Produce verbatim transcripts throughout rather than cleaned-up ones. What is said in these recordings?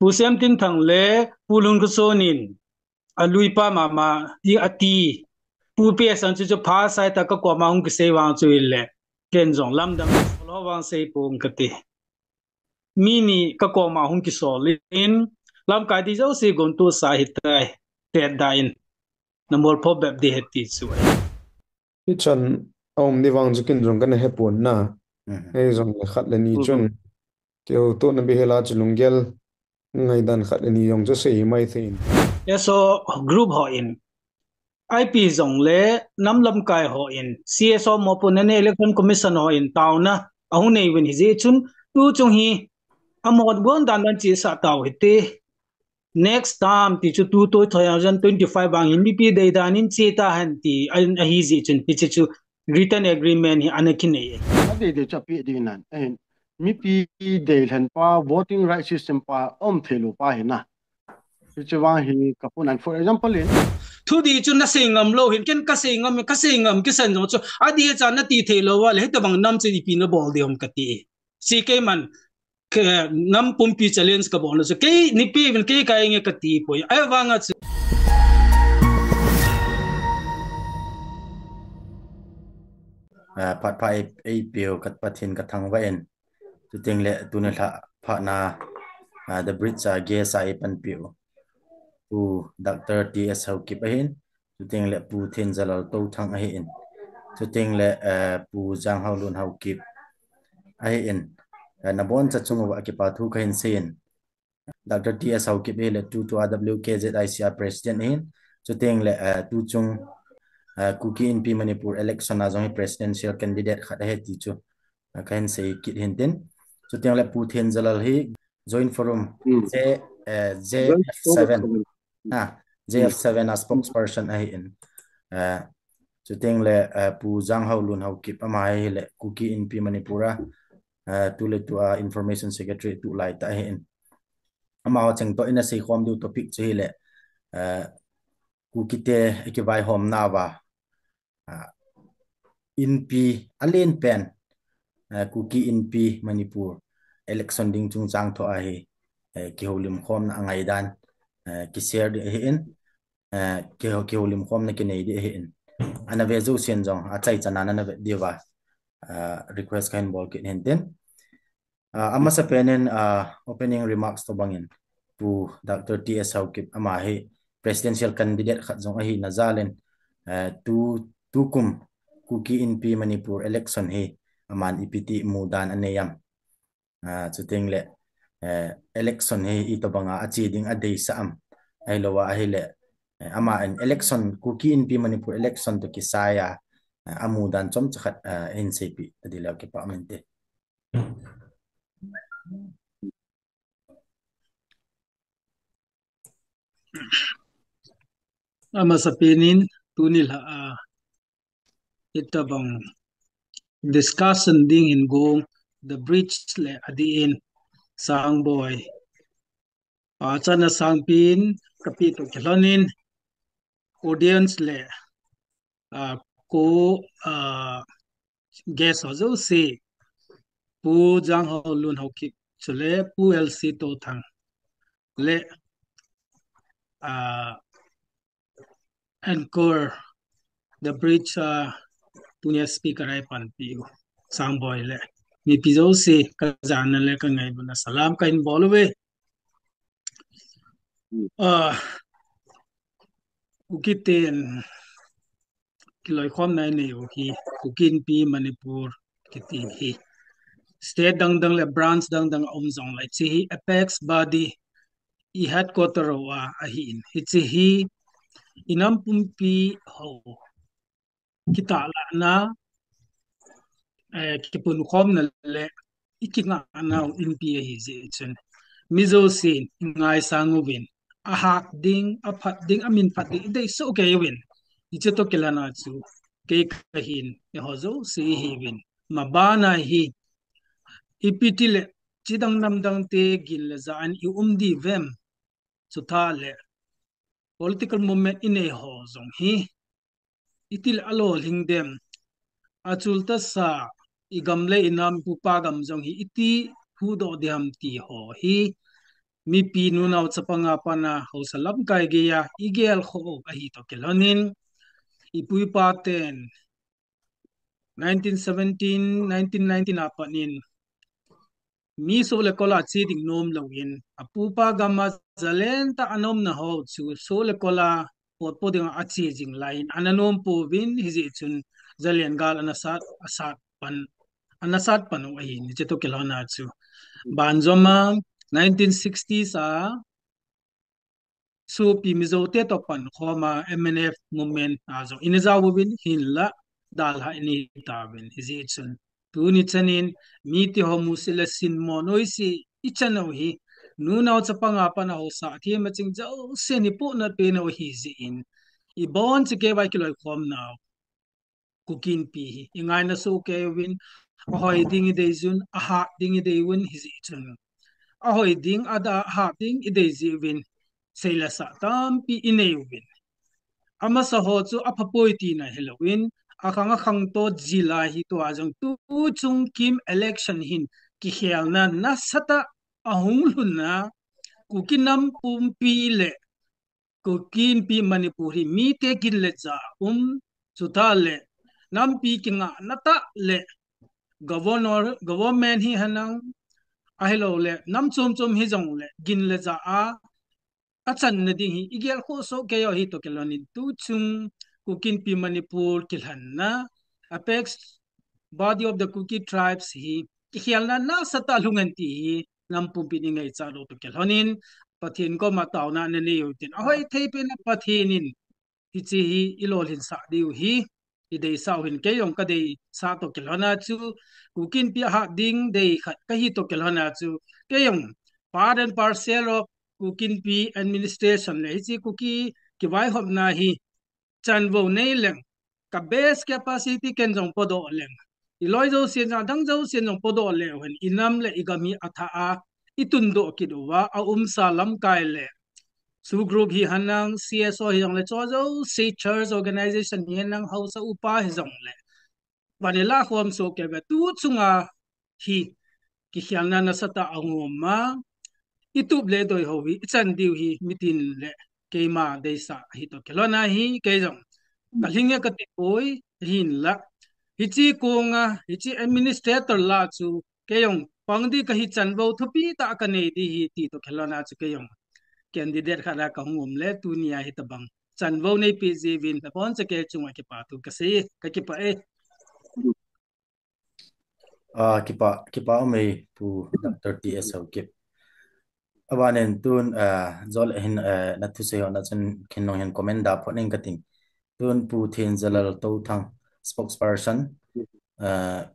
Pu Siamtinthang le Pu Lungkhoson in alui pa mama i ati. Pu P S an chu chu pha sai ta ka koma hung kisei vang chu ile. Ken jong lamdang sol ho vang sei pong kati. Mi ni ka koma hung kisol in lamkai ti jouse gontu sa hitai. Tet da in. Na mol pho bep di heti chu. Hichan a um di vang chu ken jong kana hepon na. Mhm. Hei jong le khat le ni Mhm. chun. Keu to na bihela chu lunggel ngaidan khat le ni jong chu sei mai thei in. S O group ho in. I P jong le nam lamkai ho in. C S O mo pu na ne Election Commission ho in tauna. Ahung nei uvin hiji chun. Tu chung hi. Amo gon dan dan chi sa tau hiti. Next time ti chu tu two thousand twenty-five vang hin mipi dei dan in che ta hen ti a, ahi ji chun ti chu written agreement hi ana kinei. A dei dei chu api ding nan. Ahin mipi dei lhen pa voting right system pa um thei lou pa hi na. Ti chu vang hi ka pu nan, for example in. Thu di chu na sei ngam lou hin ken ka sei ngam, ka sei ngam kisan jong chu. A di cha na ti thei lou va le hita bang nam chu ipi na bol di hom ka ti. Si kei man. Ke, nam pumpi challenge ka bol na chu. Kei nipi vin kei kai nge ka ti poi. Ai vanga chu. Ah, phat pha ei, ei piu kat Pathen ka thangvah in. Chuteng le tuni lha pha na, ah, the bridge a guest a ei panpiu. Pu Doctor T S Haokip ahin. Chuteng le Pu Thenjalal Touthang ahin. Chuteng le, eh, Pu Janghaolun Haokip ahin. Eh, naboncha chung uva kipa thu kahin seiyin. Doctor T S Haokip hi le tu tu a W K Z I C a president ahin. Chuteng le, eh, tu chung, eh, Kuki Inpi Manipur election a jong hi presidential candidate khat ahi ti chu. Eh, kahin sei kit hin tin. Chuteng le Pu Thenjalal hi Joint Forum Hmm. J, eh, Joint J F seven. Forum. Ah, J F seven a spokesperson ahin. Eh, chuteng le, eh, Pu Janghaolun Haokip ama hi le Kuki Inpi Manipur a, eh, tu le tu a Information Secretary tu lai ta ahin. Amaho cheng to ina sei khom diu topic chu hi le, eh, Kuki te i kivaihom nauva, ah, Inpi a len pen, ah, Kuki Inpi Manipur election ding chungchang tho ahi, eh, kihoulim khomna a ngaidan, eh, kishare di ahin, eh, kiho-, kihoulim khomna kinei di ahin. Ana ve jousen jong, achaichan a ana ve diuva, ah, request kahin bol kit hin tin. Ah, amasapen in, ah, opening remarks to bangin, Pu Doctor T S Haokip ama hi presidential candidate khat jong ahina jal in, eh, tu, tukum Kuki Inpi Manipur election hi aman ipi ti mudan anei am. Ah, chuteng le, eh, election hi itobanga ache ding adeisah am. Ahilouva ahile, eh, ama in election, Kuki Inpi Manipur election to kisai a, eh, amudan chomcha khat, eh, hin seipeh tadi le kipa um inte. Amasapen in tuni lha a, ah, itobang discussion ding hin gong, the bridge le adih in Sangboi. Ah, chana sangpen kapi to kilhon in audience le, ah, ko, ah, guest ho jouse, Pu Janghaolun Haokip chule Pu L C Touthang le, ah, anchor, the bridge, ah, tunia speaker a ei panpiu Sangboi le mipi jouse kajana le kangailutna salam kahin bol uve. Hmm. Ah, Kuki ten kiloikhomna inei u hi Kuki Inpi Manipur kiti hi. State dangdang le branch dangdang a um jongle hiche hi apex body, i headquarter ho a ahin. Hiche hi inam pumpi ho kitahlahna, eh, kipunkhomna le ikingahna u inpi ahi jeh chun, mi jousen ingaisang uvin, ahat ding, aphat ding, amin phat ding idei soh kei uvin. Hiche to kilhon a chu kei kahin, eiho jouse ihiuvin. Mabana hi ipi ti le, chidang namdang te gin le jan i um diu vem? Chutah le political movement inei ho jong hi iti le alolhing dem, achul tasa i gam le inam pu pa gam jong hi iti huhdoh diham ti ho hi mipi nunao chapang a pat a haosa lamkai geiya igel khoh u ahi toh kilhonin, ipu ipa ten nineteen seventeen, nineteen nineteen a pat in mi soh le kol a che ding nom louvin, apupa gam a zalen tah a ana umna ho chu soh le kol a potpo dinga ache jing lai in ana nom pouvin, hijeh chun zalen gal ana sat, asat pan, ana sat pan u ahi, hiche toh kilhon a chu. Banjom a nineteen sixties a sopi Mizo te toh pankhom a M N F movement a jong ina jao uvin, hinlah dalha ina hi tauvin, hijeh chun tuni chan in mite ho musit le sinmo noise ichan u hi nunao chapang a pat a haosa athem aching jousen ipohnat pen u ahi jeh in, ibonchauva kiloikhomna u Kuki Inpi hi ingaina soh kei uvin, ahoi ding idei uvin, ahat ding idei uvin, hijeh chun ahoi ding, ada, ahat ding idei jeh uvin seile sah tampi inei uvin. Amasa ho chu aphapoi tina hilouvin, akhang akhangto jila hi tua jong tuchung kim election hin kikhelna nasatah ahung lhun a, Kuki nam pumpi le Kuki Inpi Manipur hi mite gin le ja um, chutah le nampi kingahna tah le governor, government hi henlang, ahilouleh nam chom chom hijongle gin le ja a achanna ding hi igel khoh soh kei u ahi toh kilhonin, tuchung Kuki Inpi Manipur kilhenna, apex body of the Kuki tribes hi kikhelna nasatah lhung hen ti hi nam pumpin ingaichat u toh kilhonin, Pathen koma taona nanei u hitin, ahoi thei pen a Pathen in hiche hi ilolhinsah diu hi ideisah u hin, kei jong kadeisah toh kilhon a chu, Kuki Inpi ahat ding dei khat kahi toh kilhon a chu, kei jong part and parcel of Kuki Inpi administration le hiche Kuki kivaihopna hi chanvou nei leng, ka best capacity ken jong podoh leng, iloi jousen jong, adang jousen jong podoh leu hen, inam le igam hi athah a itundoh kit uva, aumsa lamkai le SoO group hi henlang, C S O hijongle, chu jouse church organization hi henlang, haosa upa hijongle, vanila khom soh kei uve, tuchunga hi kikhelna nasatah ahung um a, itup le doi ho hi ichan diu hi mitin le keima deisah ahi toh kilhon a hi, kei jong kalhing e kati poi, hinlah hiche konga, hiche administrator lah a chu kei jong pang ding kahi, chanvou thupi tah kanei ding ahi ti toh kilhon a chu kei jong candidate khat a kahung um le tunia hitabang chanvou neipeh jeh uvin nabonchauva kei chunga kipathu kasei, kakipah e. Ah, kipah, kipah um e Pu Doctor T S Haokip. Abanin tun, ah, jol hin, ah, nathusei ho na chun khin nong hin comment da phot ning kating. Tun Pu Thenjalal Touthang, spokesperson, ah,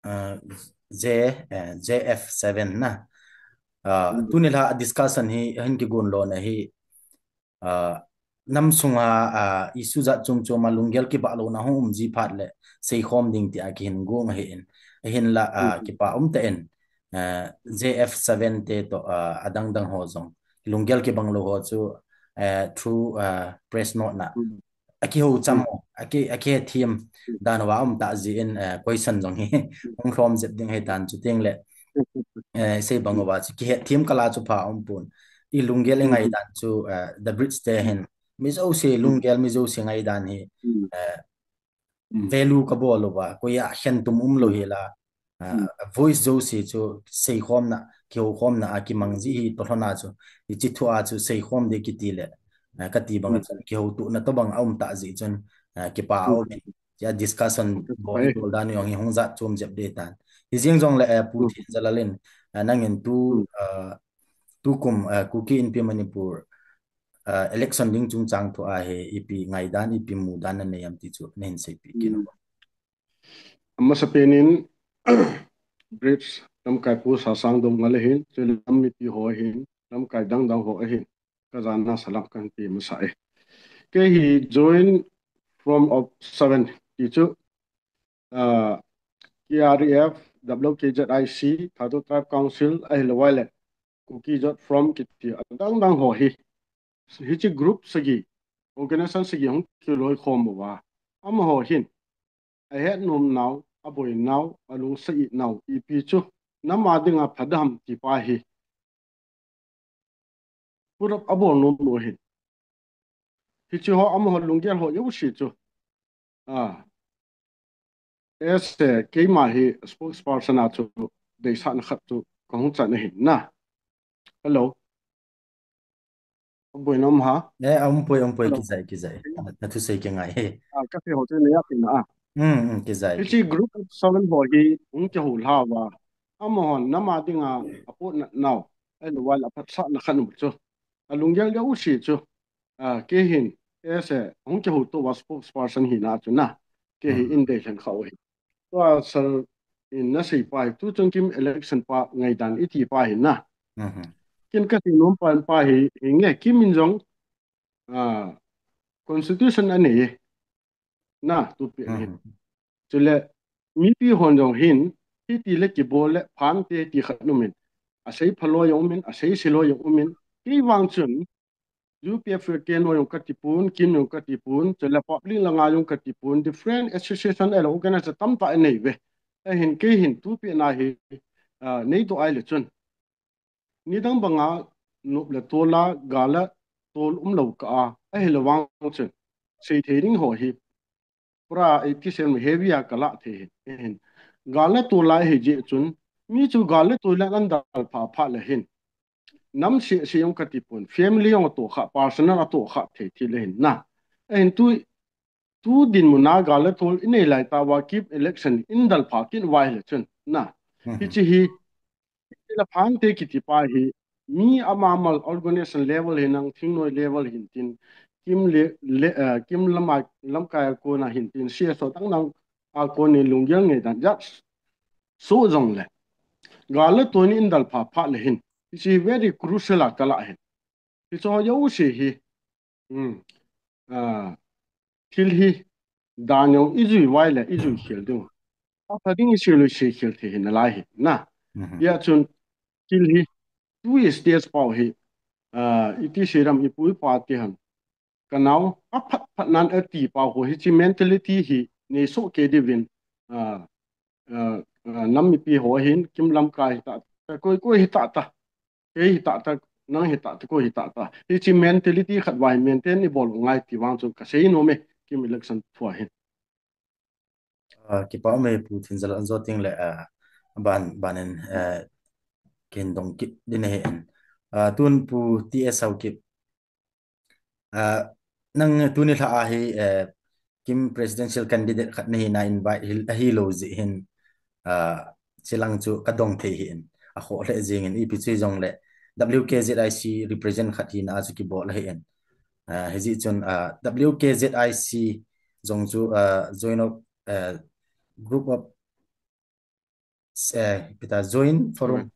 ah, J, ah, J F seven na. Ah, tuni la discussion hi hin kigon lona hi, ah, nam sunga, ah, issue jat chom chom a lunggel kibah louna hung um ji phat le seikhom ding tia kihin gong ahin. Ahinla, ah, kipah um tah in, ah, J F seven te toh, ah, adang dang ho jong lunggel kibang lou ho chu, ah, through, ah, press note na akihou cham, aki, akihethem dan uva um tah jeh in, eh, question jong hi hung lhom jep ding ahitan, chuteng le, eh, sei bang uva chu kihethem kal a chu pha um pon. I lunggel i ngaidan chu, eh, the bridge te hin mi jouse lunggel, mi jouse ngaidan hi, eh, value kabol uva, koiya khentum umlou hela, ah, voice jouse chu seikhomna, kihoukhomna a kimang ji hi toh lhon a chu, hiche thu a chu seikhom ding kiti le, ah, kati bang chun kihoutohna tobang aum tah jeh chun, ah, kipah a um in, tia discussion bol, bol dan jong hi hung jat chom jep ding tan. Hijeng jongle, eh, Pu Thenjalal in, ah, nangin tu, ah, tukum, ah, Kuki Inpi Manipur, ah, election ding chungchang thu a hi ipi ngaidan, ipi mudan nanei am ti chu nahin seipeh kit in. Amasapen in, bridge lamkai pu Sasang Domngal ahin, chule nam mipi ho ahin, lamkai dang dang ho ahin, kajana salam kahin pe masa e. Kei hi join from of seven ti chu, ah, K R E F, W K Z I C, Thadou Tribe Council, ahilou le Kuki Jot Front kiti adang dang ho hi, hiche group sagi, organization sagi hung kiloikhom uva, amaho hin ahet nom nau, aboi nau, alungset nau ipi chu nam a dinga pha dem ti pa hi put up abol nom lou ahin. Hiche ho amaho lunggel ho jouse chu. Ah. Ese, keima hi spokesperson a chu deisahna khat chu kahung chan ahin na. Hello. Boina um ha? Eh, um poi, um poi, Hello. Kijai, kijai. Na thusei kingai e. Ah, kasei ho chu neiya tina a. Hmm, hmm, kijai. Hiche group of seven ho hi hung kihou lha uva. Amahon nama dinga apotna nau. Ahilouleh aphatsahna khat um chu. Alunggel jouse chu. Ah, kei hin, ese, hung kihouto uva spokesperson hina chu na. Kei hi Hmm. in deilhen kha u hi. Tua sir in nasei pa hi, tuchung Kim election pa ngaidan iti pa hi na. Mhm. Ken kasei nom pa, pa hi, hinge Kim in jong, ah, constitution anei e. Na, tupi hin. Mhm. Chule, mipi hon jong hin, hiti le kibol le phante ti khat um in. Asei phalou jong um in, asei silou jong um in. Kei vang chun, U P F K no jong kati pon, Kim jong kati pon, chule public langa jong kati pon, different association ahilouleh organization tamtah anei uve. Ahin kei hin tupi na hi, ah, neidoh ahile chun. Nidang banga nop le tol a, gal le tol umlou kah a, ahile vang chun. Seithei ding ho hi. Pura eighty seven heavy a kalah thei hin. Gal le tol a hijeh chun. Mi chu gal le tol a ahin dal pha pha le hin. Nam sese jong kati pon, family jong atoh kha, personal atoh kha thei thei le hin na. Ahin tu, tu dinmun a gal le tol inei lai tah uva Kim election in dal pha kit uva ahile chun na. Mhm. Hiche hi, hiche la phante kiti pa hi, mi ama ama organization level hin nang thingnoi level hin tin, Kim le, le, eh, Kim lama, lamkai a kona hin tin, C S O dang dang a kon in lunggel ngaidan jat so jong le. Gal le tol in dal pha pha le hin. Hiche very crucial a kalah hin. Hiche ho jouse hi. Hmm. Ah, thil hi. Dan jong ijui uva ahile, ijui khel ding. Apha ding isei lou isei khel thei hi nalai hi. Na. Mhm. Hijeh chun thil hi. Tu stage pau hi. Ah, iti sei ram ipu ipa te han. Kanao, aphat phat nan ati pau ho hiche mentality hi. Nei soh kei diuvin. Ah, ah, ah, nam mipi ho hin, Kim lamkai hi tah tah, koi koi hi tah tah. Kei hi tah tah, nang hi tah tah, koi hi tah tah. Hiche mentality khat uva hi maintain ibol u ngai ti vang chu kasei nom e, Kim election thua hin. Ah, kipa um e Pu Thinjal, an jo ting le, ah, ban, ban in, ah, kin dong kit din ahi in. Ah, tun Pu T S Haokip. Ah, nang tuni lha a hi, eh, Kim presidential candidate khat nahi na invite hi, ahilou jeh hin, ah, chilang chu kadong thei hi in. Akhoh lheh jing in ipi chu jong le W K Z I C represent khat hina chu kibol ahi in. Ah, hijeh chun, ah, W K Z I C jong chu, ah, join of, ah, group of eh, ipi ta Joint Forum,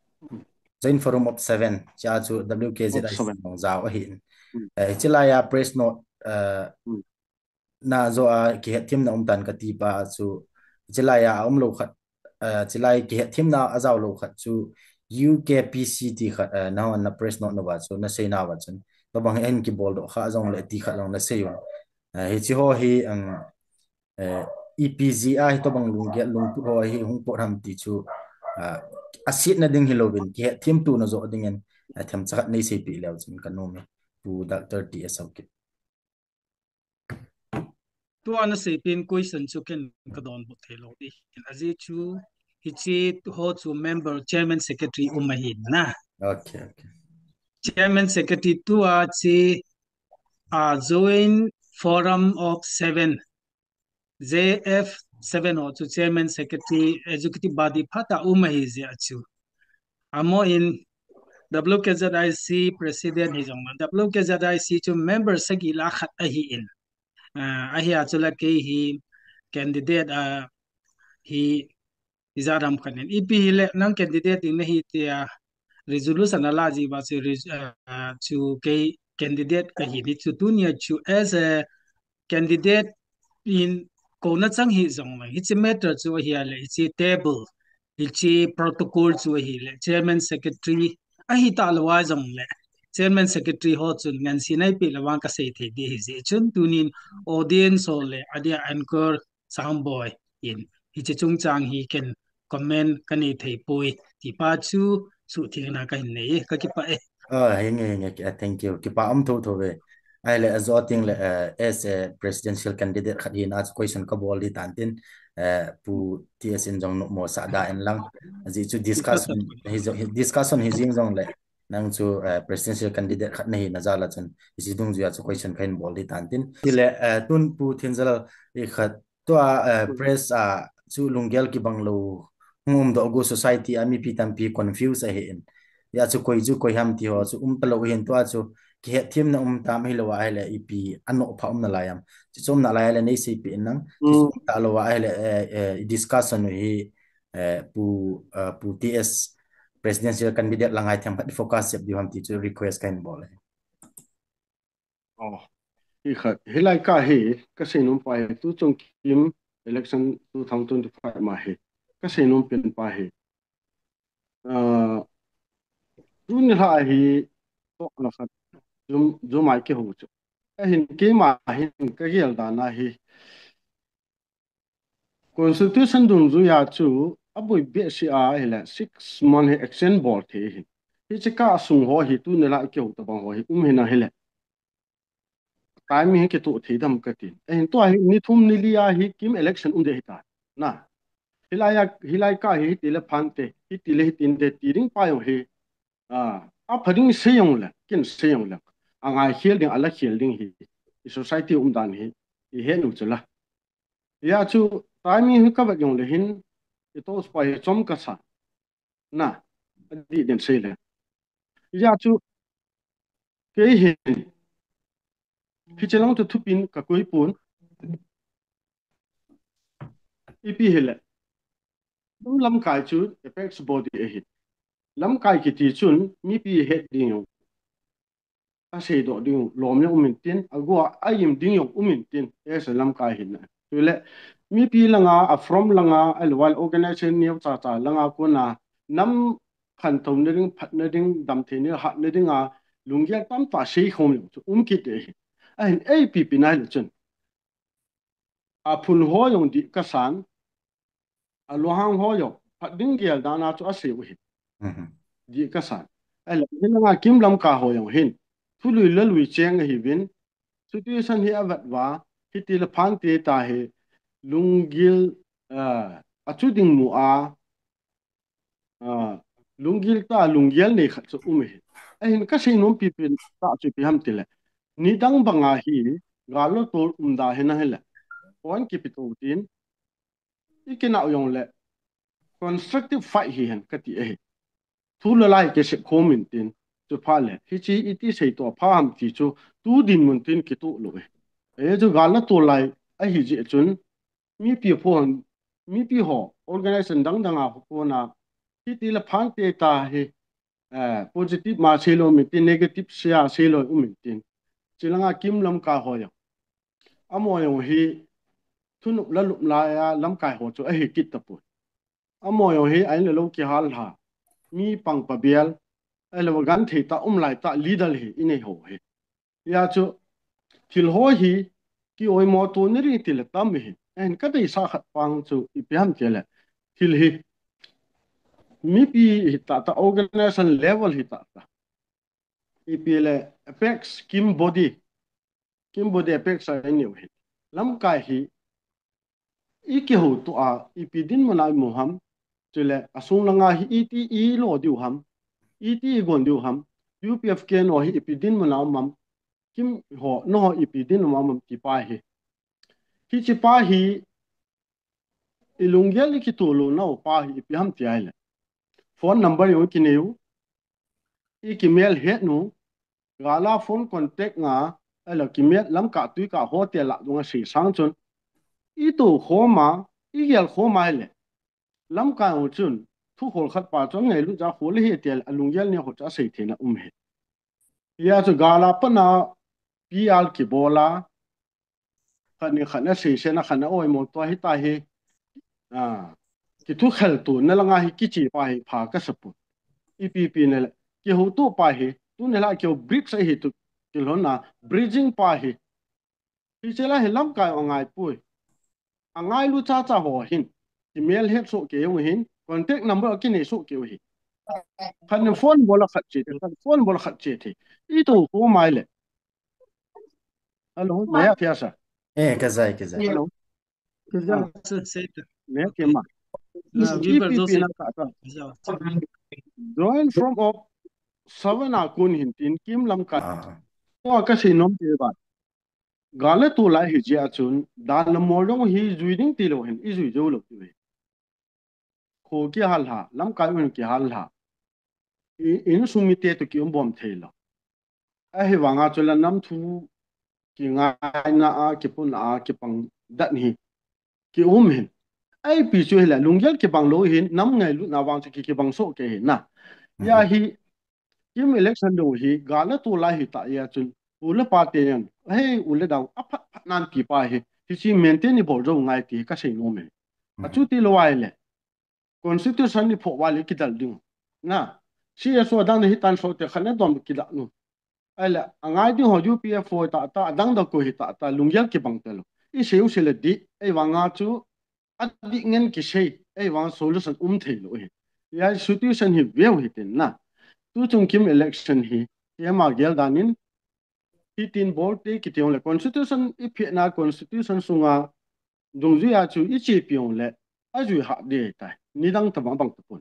Joint Forum of Seven, chia chu W K Z I C jong jao ahi in. Eh, hiche lai a press note, eh, na jo a kihetthemna um tan kati pa chu, hiche lai a umlou khat, eh, hiche lai kihetthemna ajao lou khat chu U K P C ti khat, eh, nahon na press note nauva chu, nasei nauva chun. Tobang hin kibol doh kha jong le ti khat jong nasei un. Eh, hiche ho hi, um, eh, ipi jeh a hitobang lunggel lungput ho hi hung pot ham ti chu, ah, asetna ding hilouvin, kihetthemtona joh dingin, ah, themcha khat neiseipeh leu chun kanom e, Pu Doctor T S Haokip. Tua naseipeh question chu ken kadonbut theilou ding. Ajeh chu, hiche ho chu member chairman secretary um ahi na. Okay, okay. Chairman secretary tua chu, ah, Joint Forum of Seven. J F seven ho chu chairman secretary executive body phat a um ahi jeh a chu. Amaho in W K Z I C president hi jong, W K Z I C chu member sagi lah a khat ahi in. Ah, ahi a chu la kei hi candidate, ah, hi ijat ham khat in. Ipi hile nang candidate ding nahi tia resolution ala ji uva chu res-, ah, chu kei candidate kahi ni chu tunia chu as a candidate in kouna chang hi jong le, hiche matter chu ahi a le, hiche table, hiche protocol chu ahi le, chairman secretary ahi talou a jong le, chairman secretary ho chun ngansi neipeh lou vang kasei thei ding ahi jeh chun tunin audience ho le, adia anchor Sangboi in, hiche chungchang hi ken comment kanei thei poi, ti pa chu suhthengna kahin nei e, kakipah e. Ah, henge, henge, ki-, ah, thank you. Kipa um thotho ve. Ahile, ajo ting le, eh, as a presidential candidate khat hina chu question kabol di tan tin, eh, Pu T S in jong nomo sah da in lang. Ajeh chu discussion, hi jo-, hi discussion hi jing jong le, nang chu, eh, presidential candidate khat nahi na jal a chun, hiche dungjuia chu question kahin bol di tan tin. Tile, eh, tun Pu Thinjal i khat, Tua, eh, press a chu lunggel kibang lou hung um doh gu, society a mipi tampi confuse ahi in. Hia chu koi chu koi ham ti ho chu um talou hin, tua chu kihet themna um tam hilou a ahile ipi anoh pha um nalai ham. Chu chu um nalai ahile nei seipeh in lang. Chu chu um talou a ahile, eh, eh, discussion u hi, eh, Pu, eh, Pu T S presidential candidate lang a i them khat focus jep diu ham ti chu request kahin bol e. Oh, hi khat, hilai ka hi, ka seinom pa hi, tu chung kim election two thousand twenty-five ma hi, ka seinom pen pa hi. Ah, tuni lha hi, to la khat, jum, jum ai kihou chu. Ahin keima hin, ka gel dan a hi. Constitution dungjuia chu aboi behseh a ahile six month hi extend bol thei ahin. Hiche kah sung ho hi tuni lha i kihou tabang ho hi um hina hile. Timing hi kitoh thei dem kati. Ahin tua hi ni thum ni li a hi kim election um ding ahitai. Na. Hilai a, hilai kah hi hitile phante, hitile hitinte ti ding pa jong hi. Ah, apha ding sei jong le, kin sei jong le. Angai khel ding, ala khel ding hi. I society um dan hi. I het u chu la. Hia chu timing hi ka vet jong le hin, i to spa hi chom ka sa. Na, adih den sei le. Hia chu, kei hin, hiche lang chu thupin ka koi pon. Ipi hile. Lam, lamkai chu apex body ahi. Lamkai kiti chun, mipi het ding jong. Asei doh ding lom jong um intin, agu a, a im ding jong um intin, esa lamkai hin. Chule, mipi langa, a from langa, a level organization neo cha cha langa kona, nam khantouna ding, phatna ding, damtheina, hatna dinga, lunggel tamtah sei khom jong chu um kit e hi. Ahin, ei pipi nai le chun. A phun ho jong dih ka san, a lunghang ho jong, phat ding gel dan a chu asei u hi. Mhm. Dih ka san. Ahile, hilanga kim lamkai ho jong hin, thului lalui cheng ahiuvin, situation hi avet uva, hitile phante ta hi, lunggel, ah, achu ding mu a, ah, lunggel ta, lunggel nei khat chu um e. Ahin ka seinom pipi ta chu ipi ham tile. Nidang banga hi, gal le tol um da hina hile. Pon kipi to tin, i kinah u jong le, constructive fight hi hen kati ahi. Thu le la hi kisei khom intin, chu pha le, hiche iti sei to pha ham ti chu, tu dinmun tin kitoh lou e. E chu gal le tol lai ahi jeh chun, mipi pho, mipi ho, organization dang dang a ho kona, hitile phante ta hi, eh, positive ma sei lou um intin, negative sia sei lou um intin. Chulanga kim lamkai ho jong. Amaho jong hi, thunop le lop lai a lamkai ho chu ahi kit tapoi. Amaho jong hi, a in le lou kihal lha. Mi pang pabel, ahile genthei tah um lai tah leader hi, i nei ho hi. Hia chu, thil ho hi, ki oimo to ni ri ti le tam hi. Ahin ka deisah khat pang chu, ipi ham tile. Thil hi, mipi hi tah tah, organization level hi tah tah. Ipi le apex, kim body. Kim body apex a i neiu hi. Lamkai hi, i kihoutoh a, ipi dinmun a i mu ham. Chule, asung langa hi iti i lo diu ham. Iti i gon diu ham. U P F K no hi ipi dinmun a um ham. Kim ho, no ho ipi dinmun a um ham ti pa hi. Hiche pa hi, i lunggel i kitoh lou nau pa hi ipi ham ti ahile. Phone number jong i kinei u. I kimel het nu. Gal a phone contact nga, ahile kimel lamkai tuikai hotel a dunga sei sang chun. I to khom a, i gel khom a ahile. Lamkai ho chun, thu khol khat pa chu angailut jeh a khol ahi ti ahile, alunggel neo ho chu asei theina um e. Hia chu gal a pat a P R kibol a, khat ni khat na seisen a khat na oimo tua hita hi, ah, kithukhel tona langa hi kiche pa hi pha ka sa poi. Ipi pi na le, kihoutoh pa hi, tuni lha kihou bridge ahi tu, kilhonna bridging pa hi. Hiche la hi lamkai angai poi. Angailu chacha ho hin, kimel het soh kei u hin, contact number akinei soh kei u hin. Khat in phone bol a khat che thei, khat phone bol a khat che thei. Ito ko mai le. Hello, maya phia sa. Eh, ka jai, ka jai. Hello. Ka jai, sir, sir. Maya ke ma. Ah, viewer Ipi jo pi se. Na ka ta. Ka jai. Join from of seven a kun hin tin Kim lamkai. Ah. Ko ka sei nom te ba. Gal le tulai hi jeh a chun, dan le mol jong hi jui ding ti lou hin, i jui jou lou ti ve. Kho kihal ha, lamkai un kihal ha. I, insung mite to ki um bom thei lou. Ahivanga chu la nam thu kingaina a, kipuna a, kipang dat hi ki um hin. Ipi chu hi la, lunggel kibang lou hin, nam ngailutna vang chu ki, kibang soh kei hin na. Ya hi, Kim election dong hi, gal le tulai hi ta ya chun, u le pa te yan, hei, u le dau, a phat phat nan ti pa hi, hi chi maintain i bol jou ngai ti ka sei nom e. A chu ti lou ai le, constitution ni pho wa le kidal ding. Na, C S O dang hi tan so te khan e dom kidal nu. Ai le, a ngai ding ho U P F O ta ta, a dang da ko hi ta ta, lunggel kibang te lou. I sei u sei le di, ei vanga chu, a di ngen ki sei, ei vang solution um thei lou hi. Ya situation hi veu hi tin na. Tu chung Kim election hi, hi ama gel dan in, hi tin bol te ki ti ong le constitution i phe na constitution sunga dungjui a chu i che pi ong le a jui ha de tai. Ni dang ta bang bang ta pon.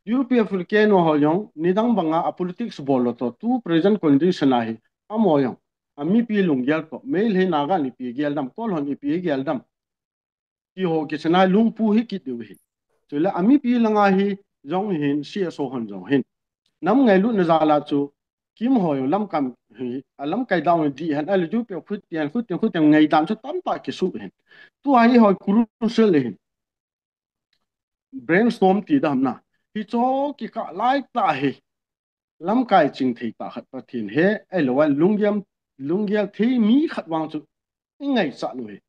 U P F le K N O ho jong ni dang banga a politics bol lou to tu present condition a hi amo jong. A mipi lunggel to, Meitei Naga ni pi gel dam, Kol hon i pi gel dam. Ti ho ki sana lungpu hi kit diu hi. Chule a mipi langa hi jong hin C S O hon jong hin. Nam ngailutna jal a chu Kim ho jong lamkam hi, a lamkai dau di han, a le U P F khut tian, khut tian, khut tian ngai dan chu tamtah ki su hin. Tu a hi ho crucial hin. Brainstorm ti dam na. Hi cho ki ka lai ta hi. Lamkai ching thei ta khat Pathen he, ei lo a lunggel, lunggel thei mi khat vang chu i ngai cha nu hi.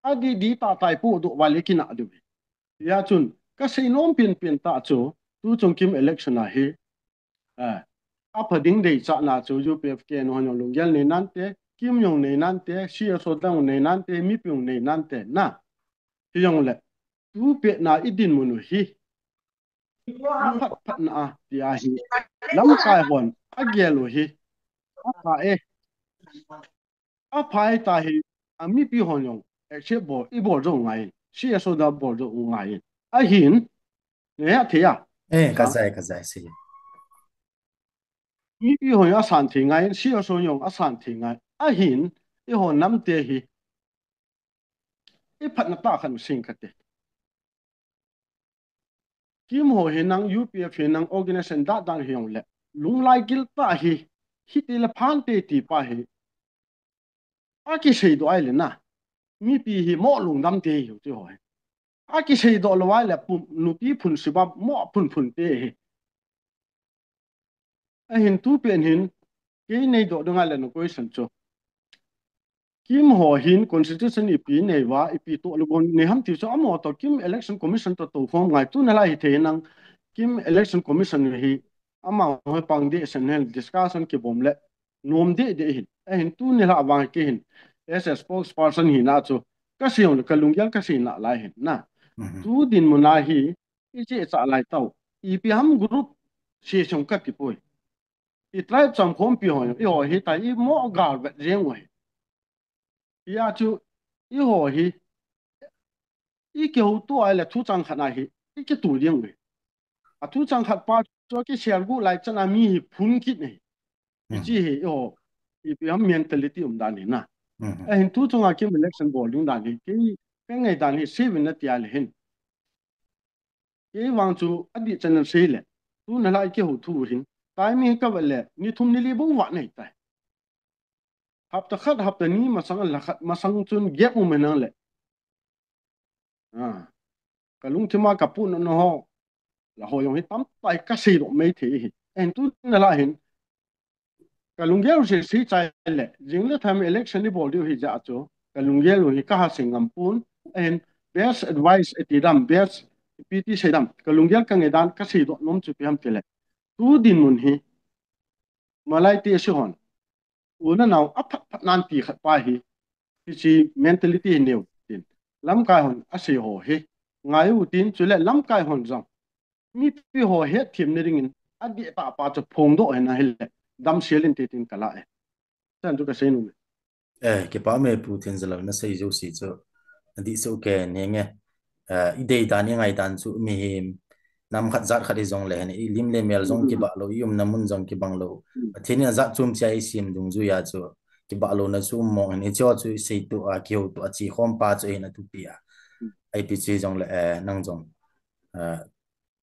A di di ta tai pu do va le ki na du hi. Ya chun, ka sei nom pin pin ta chu, tu chung Kim election a hi. A, a pha ding dei cha na chu U P F K N O hon jong lunggel nei nan te, Kim jong nei nan te, C S O dang nei nan te, mipi jong nei nan te, na. Hi jong le, tu pe na i dinmun u hi. Phat phat na a, ti a hi. Lamkai hon, a gel u hi. A pha e. A pha e ta hi, a mipi hon jong, accept bol, i bol jou ngai. C S O da bol jou ngai. A hin, ne a thei a. Eh, ka jai, ka jai, si. Mipi hon jong a san thei ngai, C S O jong a san thei ngai. A hin, i hon nam te hi. I phat na ta khan sing ka te. Kim ho hi nang U P F hi nang organization da dang hi jong le. Lunglai gil ta hi, hi ti le phan te ti pa hi. A ki sei do ai le na. Mipi hi mo lungdam te hi ti ho hi. A ki sei do lo ai le pum nupi phun siba mo phun phun te hi. A hin tu pen hin, kei nei do dong ai le no question chu. Kim ho hin constitution ipi nei va, ipi to lo gon nei ham ti chu amo to Kim Election Commission to to form ngai tu na lai hi thei nang Kim Election Commission hi ama ho pang de sen hel discussion ki bom le nom de de hin. A hin tu ni la vang ki hin. As a spokesperson hi na chu ka sei jong le ka lunggel ka sei na lai hin na. Tu dinmun a hi i che cha lai tau. Ipi ham group se chung ka ti poi. I tribe cham khom pi ho, i ho hi ta i mo gal vet jeng u hi. I a chu i ho hi i ke ho tu ai le thu chang khat na hi i ke tu jeng u hi. A thu chang khat pa chu ki share gu lai chan a mi hi phun kit ni. I chi hi i ho ipi ham mentality um dan hi na. A hin tu chung a Kim election bol ding dan hi ki pe ngai dan hi si vin na ti a le hin. Kei vang chu a di channel sei le. Tu na lai ke ho thu hin. Tai mi ka va le. Ni thum ni li bo va nei tai. Hapta khat, hapta ni masang la khat, masang chun gap um nang le. Ah. Ka lungthim a ka pu no no ho. La ho jong hi tam tai ka sei lo mai thei hi. En tu na la hin. Ka lunggel u sei sei chai le, jing le tham election i bol diu hi ja chu, ka lunggel u hi ka ha sei ngam pun, en best advice e ti dam, best P T sei dam, ka lunggel ka ngai dan ka sei do nom chu pi ham ti le. Tu dinmun hi, malai te si hon, u na nau a phat phat nan ti khat pa hi, hi chi mentality hi neu tin. Lamkai hon a sei ho hi, ngai u tin chu le lamkai hon jong. Mipi ho het thim ni ringin, adih tah pa chu phongdoh hen ahile, damsel inte tin kala e. Chan chu kasei nom e. Eh, kipa me Pu Thinzalo, nasei jouse chu adih seh u kei nge. Eh, idei dan, ingai dan chu mihem nam khat jat khat hijongle hen, ilim le mel jong kibang lou, iumna mun jong kibang lou. Pathen in ajat chom chea eisem dungjuia chu kibang louna chu um mong hen, hicheho chu isei toh a, kihou toh a, che khom pa chu ahin athupi a. Ipi chu hijongle, eh, nang jong, eh,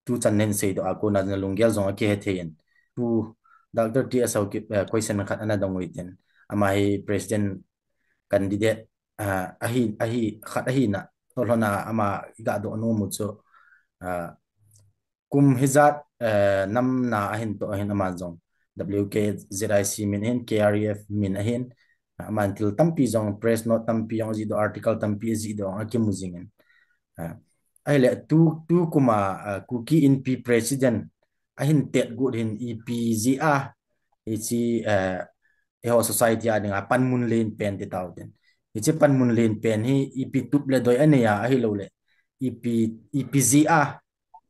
tuchan nin seidoh a kona lunggel jong akihe thei in. Pu Doctor T S Haokip, eh, question khat ana dong u hitin. Ama hi president candidate, ah, ahi, ahi, khat ahina, tolhona ama iga doh nom u chu, ah, kum hijat, eh, nam na ahin toh ahin ama jong W K Z I C min ahin, K R E F min ahin, aman thil tampi jong, press note tampi jong ajih doh, article tampi ajih doh, akimu jing in. Ah, ahile tu, tu kum a, ah, Kuki Inpi president ahin tet got hin ipi jeh a, hiche, eh, eiho society a dinga panmun len pen ti tau tin. Hiche panmun len pen hi ipi tup le doi anei a, ahilouleh ipi, ipi jeh a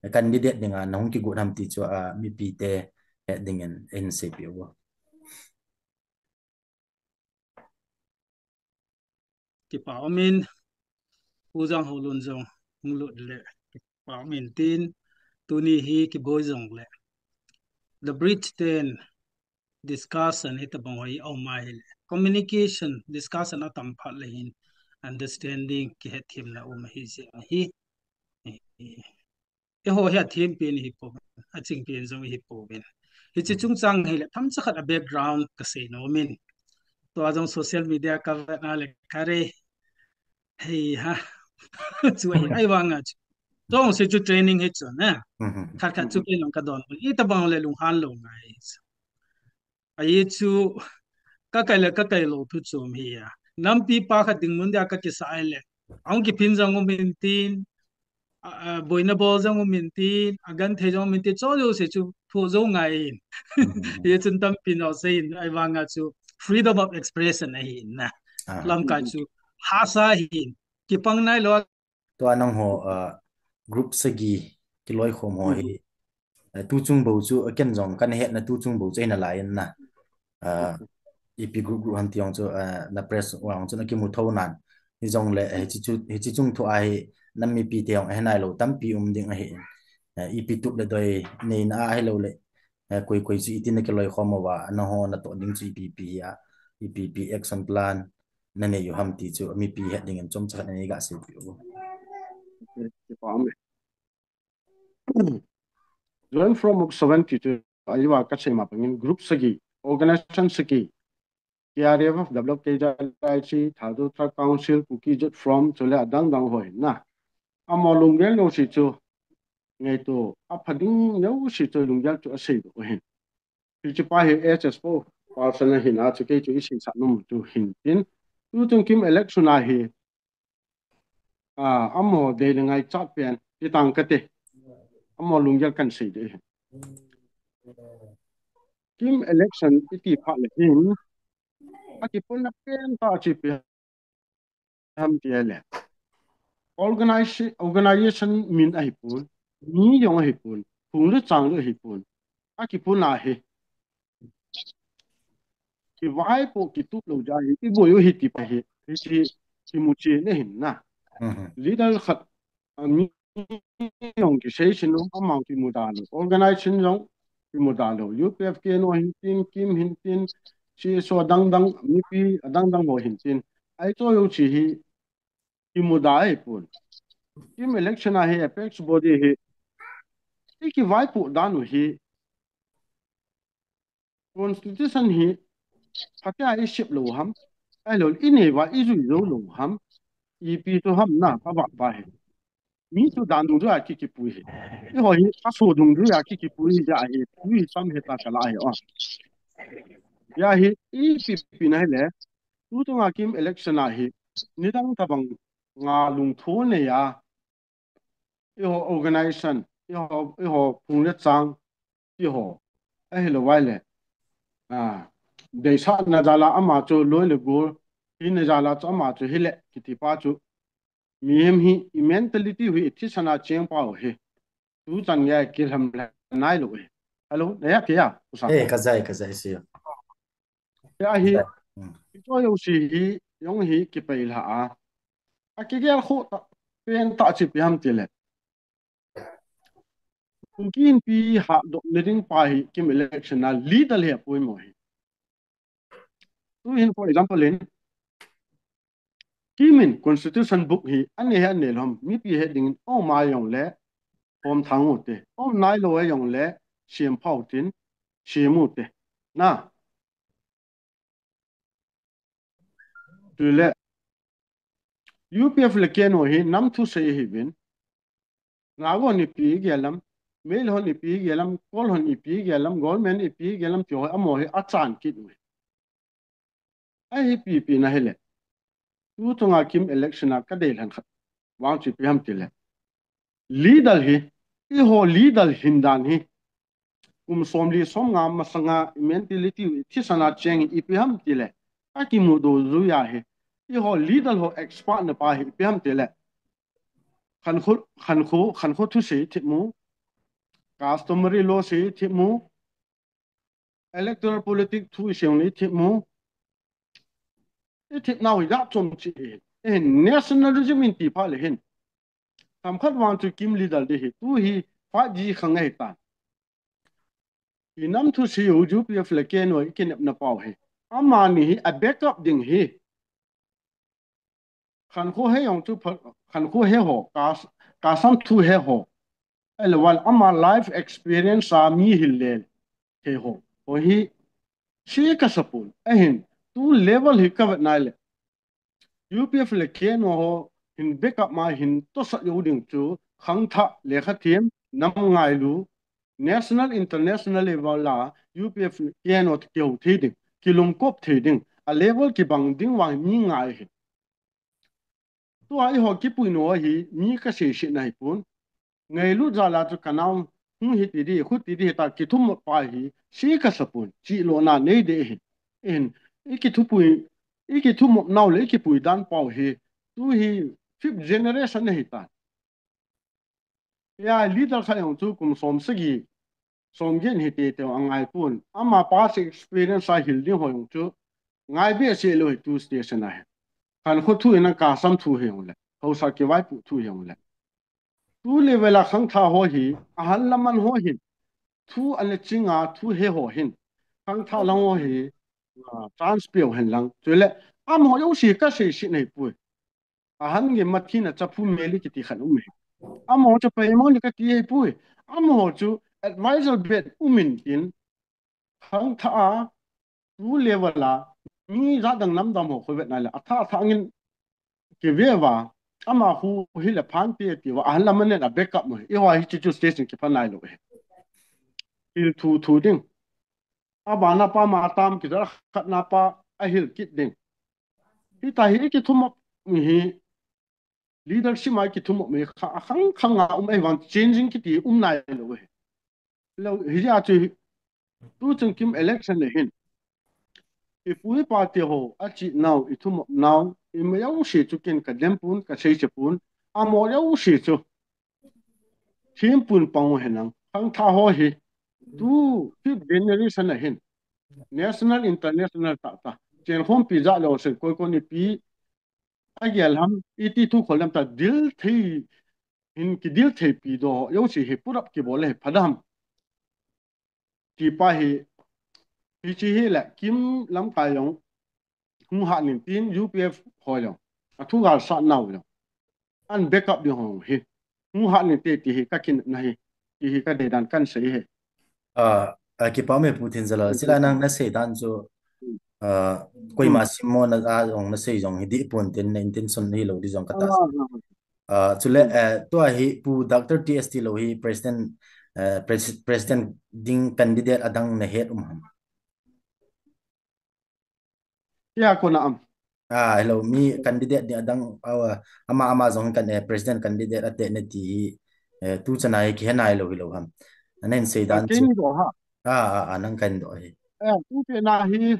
candidate dinga nahung kigot ham ti chu, ah, mipite het dingin eihin seipeh u. Kipa umin, Pu Janghoulun jong hung lut le kipa umin tin, tuni hi kiboi jongle the bridge ten discussion hitabang ho hi aum ahile, communication, discussion atam phat le hin understanding, kihetthem na um ahi jeh ahi. Eiho hi athem pen ihi pouvin, aching pen jong ihi pouvin. Hiche chungchang hile themcha khat a background kasei nom in. Tua jong social media kavet na le kare. Hei ha. Chu ahi, ahivanga chu. Chujong se chu training hi chu na. Khat khat chu kei jong kadon. Itabang le lunghan lou ngai. Ahi chu, kakai le kakai lou thu chom hi a. Nampi pa khat ding mun dia kakisa ahile, ahung kiphin jong um intin, a, a, boina bol jong um intin, agenthei jong um intin, chujouse chu phu jou ngai in. Hichun tampi nao sei in, ahivanga chu freedom of expression ahi in na. Lamkai chu hahsa ahi in, kipang nailou. Tua nangho, ah, group sagi kiloikhom ho hi, eh, tuchung bou chu, ken jong kana hetna tuchung bou chu ahina lai in na. Ah, ipi group group ham ti jong chu, ah, na press vang chun akimu thou nan. Hijongle, eh, hiche chu, hiche chung thu a hi nam mipite jong ahe nailou tampi um ding ahi in. Eh, ipi tup le doi neina ahilouleh, eh, koi koi chu itin nakiloikhom uva, nangho natoh ding chu ipi ipi hi a, ipi ipi action plan nanei u ham ti chu mipi het dingin chomcha khat nei ga seipeh u. Joint Front of Seventy chu, ahiva kasei ma bangin group sagi, organization sagi, T R F, W K Z I C, Thadou Tribal Council, Kuki Youth Front, chule adang dang ho hin na. Amaho lunggel jouse chu, ngaito apha ding jouse chu lunggel chu aseidoh u hin. Hiche pa hi H S O person ahin a chu kei chu iseisah nom chu hin tin. Tuchung KIM election a hi, ah, amaho dei le ngaichat pen ti tang kate. Amaho lunggel kan sei ding ahi. KIM election iti phat le hin, akipuna pen tah chu ipi ham ti le, organization, organization min ahipon, mi jong ahipon, phung le chang jong ahipon, akipuna hi kivaipoh kitup lou jeh a hi iboi u ahi ti pa hi, hiche kimuchen ahin na. Leader khat, a, mi jong kiseiset nom, ama jong kimuda lou, organization jong kimuda lou, U P F K N O hin tin, KIM hin tin, C S O adang dang, mipi adang dang ho hin tin, ahi chu jouse hi kimuda ahipon. KIM election a hi apex body hi ikivaipoh dan u hi, constitution hi phatea isep lou ham, ahilouleh inei uva ijui jou lou ham, ipi chu ham na, phabep pa hi. Mi chu dan dungjuia kikipui hi. Eiho hi aso dungjuia kikipui hi jeh a hi, tui sam heta kala hi o. Hijeh a hi, ipi pi na hile, tuchunga KIM election a hi, nidang tabang nga lungtho neiya, eiho organization, eiho, eiho phung le chang, eiho, ahilou vai le, ah, deisahna jal a ama chu loi le gol, hina jal a chu ama chu hile, kiti pa chu, mihem hi, i mentality hi, i thisan a cheng pau hi, tuchan gei kilhem le nailou hi. Hello, naya kaya, usa. Eh, kajai, kajai siya. Kaya hi, hmm. Ito yung si hi, yung hi, kipay la a. Akigel ko, pen ta chi pi ham tile. Kuki Inpi hadok na ding pa hi, Kim election a leader hi appoint mo hi. Tuhin, for example, in, Kim in constitution book hi, ane he ane lom, mipi he ding, o ma yong le, pom thang u te, o nai lo yong le, siam pau tin, siam u te. Na. Tule, U P F le K N O hi, nam thu sei hi vin. Naga hon ipi gel lam, Meitei hon ipi gel lam, Kol hon ipi gel lam, government ipi gel lam, ti ho amo hi achan kit u. Ahi pipi na hile. Tu tunga Kim election a kadei lhan khat. Wang chi pi ham tile. Leader hi, i ho leader hin dan hi. Kum som li som nga masanga i mentality u i thisan a cheng hi ipi ham tile. Akimu do zu ya hi. I ho leader ho expert na pa hi ipi ham tile. Khankho, khankho, khankho thu sei thip mu. Customary law sei thip mu. Electoral politics thu sei ni thip mu. I thip nau ya chom chi. Eh, nationalism in ti pha le hin. Tam khat wang chu Kim leader de hi. Tu hi five G khang ngai ta. I nam thu sei u U P F le K N O i kinep na pau hi. Amani hi a backup ding hi. Khankho he yong chu pha-, khankho he ho, ka, kasam thu he ho. Ele wan ama life experience a mi hil le he ho. Ho hi si ka sapun. Ahin, tu level hi ka vet nai le. U P F le K N O ho hin backup ma hin to sa yo ding chu khangthah le kha thiam nam ngailu. National, international level a U P F K N O kihou thei ding, kilungkop thei ding, a level kibang ding vang mi ngai hi. Tua i ho kipui no hi mi ka sei sei na hi pun. Ngailut jal a chu ka nau hung hi ti di, khu ti di hi ta kithum pa hi si ka sapun, chi lo na nei de hi. In, i kithupui, i kithum nau le i kipui dan pau hi, tu hi fifth generation na hi ta. Ya, leader kha yong chu kum som sagi, som gen hi te te a ngai pun. Ama past experience a hil ding ho yong chu, ngai be se lo hi tu station a hi. Khankho thu in a kasam thu hi yong le. Hausa kivaipu thu hi yong le. Tu level a khangthah ho hi, a han laman ho hin. Thu an le chinga thu he ho hin. Khangthah lang ho hi, ah, chance peo hen lang. Chule, am ho yo si ka sei si nei pui. A han nge mathina chaphu meli kiti khan um hi. Am ho cha pai mo ni ka ti he pui. Am ho chu advisor bet umin tin. Khangthah a, tu level a, mi jat dang nam dam ho khoi vet na le, a thah thah ngin ki ve va, ama hu hi le phan ti ti va, a han lam nen a backup mo, i ho hi chi chu station ki pha nai lo he. Hil thu thu ding. A ba na pa ma tam ki da khat na pa a hil kit ding. Hi ta hi ki thum mi hi, leadership mai ki thum mi kha, a khang khang a um ai van changing ki ti um nai lo he. Lo, hi ya chu, tu chung Kim election le hin. I pu i pa te ho, a chi nau, i thum nau, i ma yau si chu ken ka dem pun, ka sei che pun, a mo yau si chu. Thim pun pang hen lang, khangthah ho hi. Tu, fifth generation a hin. National, international ta ta. Chen khom pi ja lo sen koi koi ni pi, a gel ham, i ti thu khol lam ta dil thei, hin ki dil thei pi do, yo si hi purap ki bol le pha dam. Ti pa hi, hi chi hi le, Kim lam kai yong, hung ha nin tin U P F ho yong, a thu gal sa nau yong. An backup ding ho hi, hung ha nin te ti hi ka kin na hi, ti hi ka de dan kan sei hi. Ah, ah, kipa me Pu Thinzalal, sila nang na sei dan chu, ah, koi ma sim mo na a jong na sei jong hi di pun tin na intention hi lo di jong ka ta. Ah, chule, eh, tua hi Pu Doctor T S T lo hi President, eh, Pres-, President ding candidate adang na het um ham. Ya, ko na am. Ah, hello, mi candidate ding adang, ah, ama, ama jong kan, eh, President candidate ate na ti hi, eh, tu chana hi ki he nai lo hi lo ham. Anen sei dan chu. Ah, ah, ah, nang kan do hi. Eh, tu te na hi,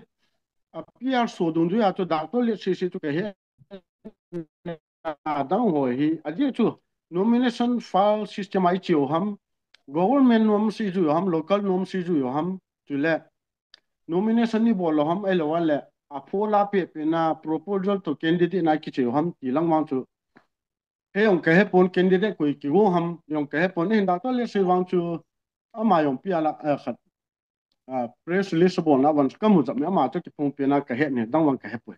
a P R so dung ju ya chu doctor le si si tu ke he. Adang ho hi, a dia chu nomination file system ai chiu ham, government nom si ju ham, local nom si ju ham, chule nomination ni bol lo ham, ahilou le a pho la pe pe na proposal to candidate na kiche ham ti lang vang chu. He jong ka he pon candidate koi kigo ham, jong ka he pon hin doctor le si vang chu ama jong pia la, eh, khat. Ah, press release bol na vang chu ka mu jap me ama chu kiphong pe na ka he ne dang vang ka he poi.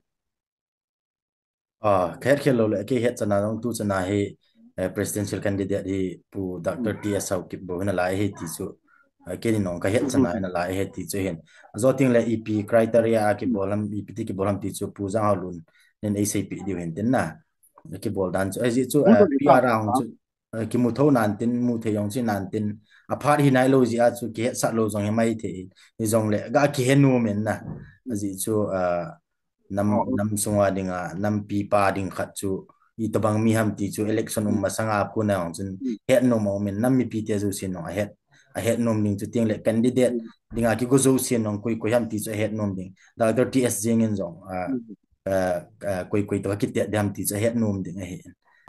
Ah, ka het khel lou le, kei het chana jong tu chana hi, eh, presidential candidate hi Pu Doctor Hmm. T S Haokip bou hi nalai hi ti chu, eh, kei ni nong ka het chana hi nalai hi ti chu hin. Ajo ting le ipi criteria a kibol ham, ipi ti kibol ham ti chu Pu Janghaolun nin ei seipeh diu hin tin na. Kibol dan chu, ajeh chu, Pu eh, Doctor P R a hung chu, eh, kimu tho nan tin, mu thei jong chi nan tin, aphat hi nai lou jeh a chu kihetsah lou jong hi mai thei, hijong le, ga kihe nom in na. Ajeh chu, ah, nam, Oh. nam sunga dinga, nampi pa ding khat chu, itobang mi ham ti chu, election um masanga kona jong chun, Hmm. het nom a um in, nam mipi te jousen jong, ahet, ahet nom ding chu ting le candidate Hmm. dinga kigo jousen jong, koi, koi ham ti chu ahet nom ding. Doctor T S jeng in jong, ah, Hmm. ah, ah, koi, koi to kitet ding ham ti chu ahet nom ding ahi.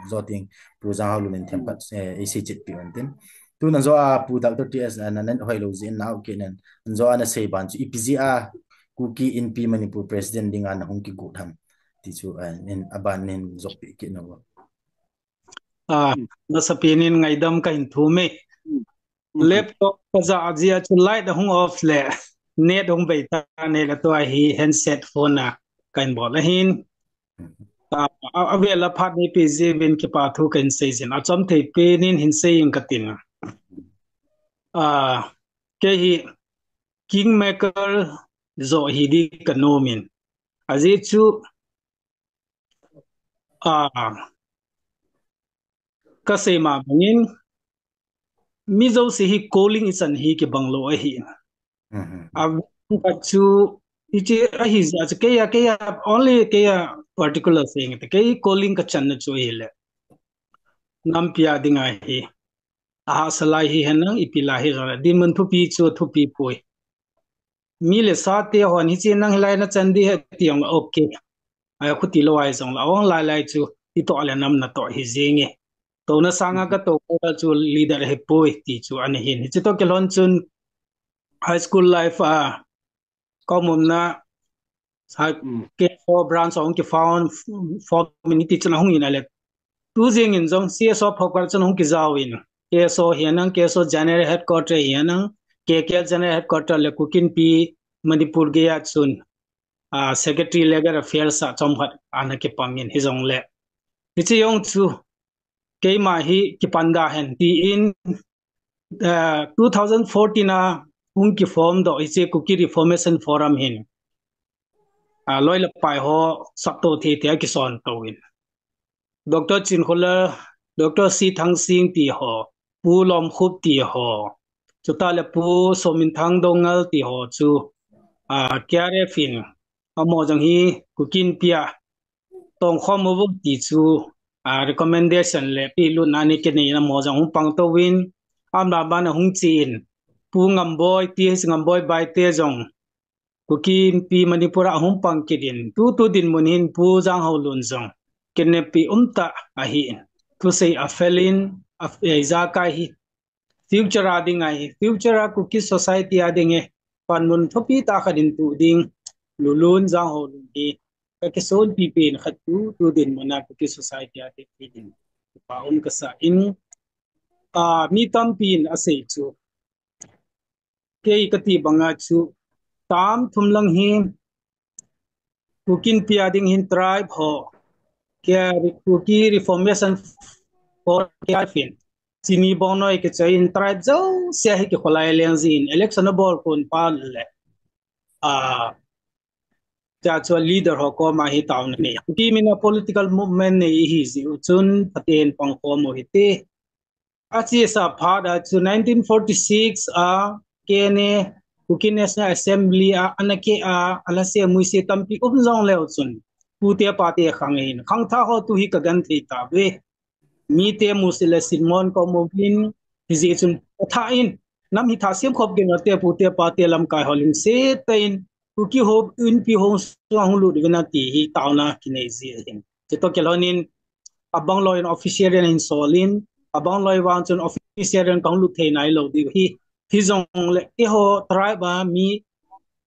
Ajo ting, Pu Janghaolun in themkhat, Hmm. eh, ei sei chet pi un tin. Tun ajo a Pu Doctor T S, ah, na, na hoi lou jeh in na ok nen. Ajo a na sei ban chu ipi jeh a Kuki Inpi Manipur President dinga na hung kigot ham ti chu, ah, nin aban nin jop pi kit na. Ah, Hmm. masapen in ngaidam ka hin thum e. Hmm. Laptop ka ja jeh a chu light ahung off le, net hung bei ta ne la tua hi handset phone a ka hin bol ahin. Hmm. Ah, a, avel a phat nei pe jeh uvin kipa thu ka hin sei jin, achom thei pen in hin sei ing ka tin. Ah, kei hi kingmaker jo hi di ka nom in. Ajeh chu, ah, ka sei ma bang in, mi jouse hi calling ichan hi kibang lou ahi. Mhm. A, ka chu, hiche ahi jeh a chu kei a, kei a, only kei a particular sei nge te, kei calling ka channa chu ahi le. Nampi a dinga hi. Ahahsa lai hi hen lang, ipi lai hi jong le. Dinmun thupi chu thupi poi. Mi le sa te hon hiche nang hilai na chan di he ti jong le, okay. Ai, khuti lou ai jong le, ong lai lai chu, itoh le nam natoh hi jeng e. Touna sanga ka tou ka chu leader hi poi ti chu ana hin. Hiche toh kilhon chun high school life a, ka umna, sa, Hmm. K S O branch hung ki found, form in hiti chun ahung in ale. Tu jeng in jong C S O phot kal chun hung kijao in. K S O hi anang, K S O General Headquarter hi anang, K K L General Headquarter le Kuki Inpi Manipur gei a chun, ah, Secretary Legal Affairs a chomkhat ana kipang in hijong le. Hiche jong chu keima hi kipan da hen ti in, ah, two thousand fourteen a hung ki form doh hiche Kuki Reformation Forum hin. Ah, loi le pai ho sapto thei thei a kison to in. Doctor Chinkholar, Doctor C Thangsing ti ho, Pu Lomkhup ti ho, chuta le Pu Sominthang Doungel ti ho chu, ah, K R F in, amaho jong hi Kuki Inpi a tongkhom uvo ti chu, ah, recommendation le pelut na ni kinei na amaho jong hung pang to in, amna bana hung chi in, Pu Ngamboi, T H Ngamboi Baite jong, Kuki Inpi Manipur a hung pang kit in, tu tu dinmun hin Pu Janghaolun jong, kinepi umtah ahi in, thusei a fel in, a, eh, ijakai hi, future a ding ahi, future a Kuki society a ding e, panmun thupi tah khat in tu ding, Lulun Janghaolun hi, ka kisonpi pen khat tu, tu dinmun a Kuki society a ding hi ding, pa um kasa in, ah, mi tampi in asei chu, kei kati banga chu, tam thum lang hi, Kuki Inpi a ding hin tribe ho, kei a Kuki Reformation Forum kei a fin, Chini Bongnoi kichoi in tribe jouse hi kikholai leng jin, election abol kon pa le, ah, cha chu leader ho koma hi taona nei. Kuki min a political movement nei hi ji u chun, Pathen pangkhom u hite. Achesa phat a chu nineteen forty-six a K N A, Kuki National Assembly a, ana ke a, ala se muise tampi um jong leu chun, pute pate khang in, khangthah ho tu hi ka gan thei tave. Mite musit le sinmon ka um uvin, hijeh chun, ka thah in, nam hi thah sem khop geng a te pute pate lamkai ho lim se te in, Kuki ho, Inpi ho sunga hung lut uvin ati hi taona kinei ji ahin. Chutoh kilhon in, abang loi in official in ahin sol in, abang loi vang chun offi-, beneficiary in kahung lut thei nailou diu hi. Hijongle eiho tribe a mi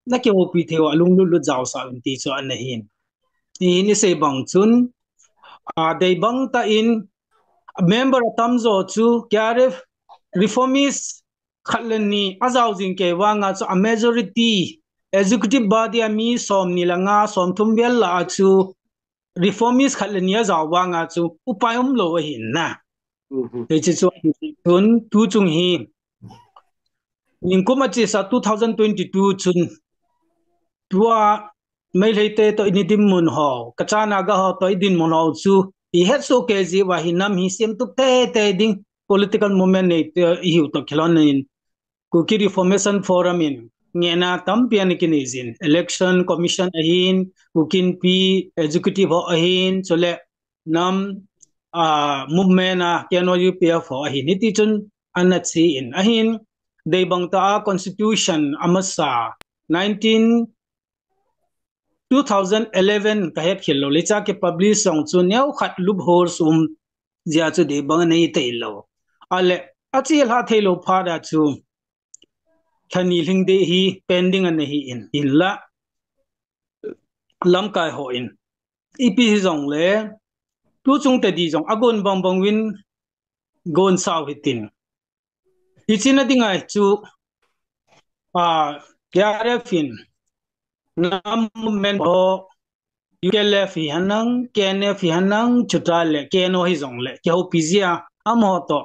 nakihoupi thei uva alunglut lut jaosah un ti chu ana hin. Hi ni sei bang chun, a, dei bang tah in member atamjo chu K R F reformist khat le ni ajao jing kei vanga chu a majority executive body a mi somni le nga, somthum vel lah a chu reformist khat le ni ajao vanga chu upai umlou ahin na. Hiche chu chun tuchung hi nikum achesa two thousand twenty-two chun tua Meiteite toh ini dinmun ho, Kacha Naga ho toh idinmun ho chu ihetsoh kei jeh uva hi nam hi semtup teitei ding political movement neite ihiu toh kilhonin Kuki Reformation Forum in ngehna tampi ana kinei jin, Election Commission ahin, Kuki Inpi Executive ho ahin, chule nam, a, movement a K N O U P F ho ahin, hiti chun ana che in ahin, dei bang tah a constitution amasa nineteen two thousand eleven kahet khel lou, leicha kipublish jong chu neokhat loopholes um jeh a chu dei bang anei thei lou. Ale, ache lha thei lou phat a chu lha ni lhing ding hi pending ana hi in, hinla lamkai hon ipi hijongle tuchung tedi jong agon bang bang uvin gonsau hitin. Hiche na dinga chu, a, K R F in nam movement ho, U K L F hi hanang, K N F hi hanang, chutah le K N O hijongle kihoupi jia, amaho toh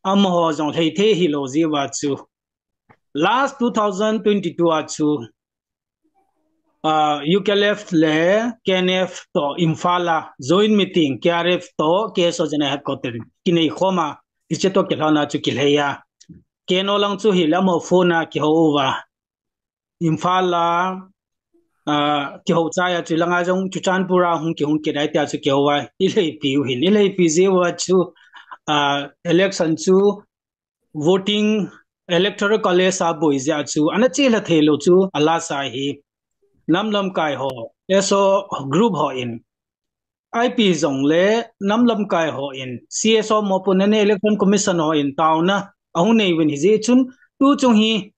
amaho jong lhai thei hilou jeh uva chu last two thousand twenty-two a chu, a, U K L F le K N F toh Imphal a joint meeting, K R F toh K S O General Headquarter kinei khom a, hiche toh kilhon a chu kilhai a. K N O lang chu hile amaho phone a kihou uva, Imphal a, a, kihou chai a chu langa jong Churachandpur a hung kihung kit a, hitia chu kihou a, ilhaipi u hin, ilhaipi jeh uva chu, a, election chu voting Electoral College a boi jeh a chu ana che lha thei lou chu alasa hi nam lamkai ho, S O group hon, I P hijongle nam lamkai hon, C S O mopohna nei, Election Commission hon taona ahung nei uvin, hijeh chun tuchung hi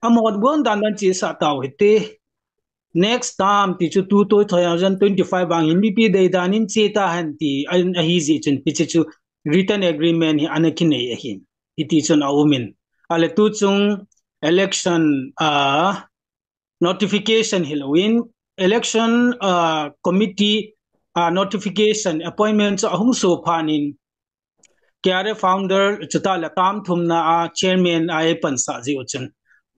amaho gon dan dan chesah tau hite. Next term ti chu tu, two thousand twenty-five vang hin mipi deidan in che tahen ti ahi jeh chun hiche chu written agreement hi ana kinei ahin. Hiti chun aum in. Ale tuchung election, a, notification hilou in, election, a, committee, a, notification appointment chu ahung soh phat in, K R F founder chutah le term thumna a chairman a eipansah jeh u chun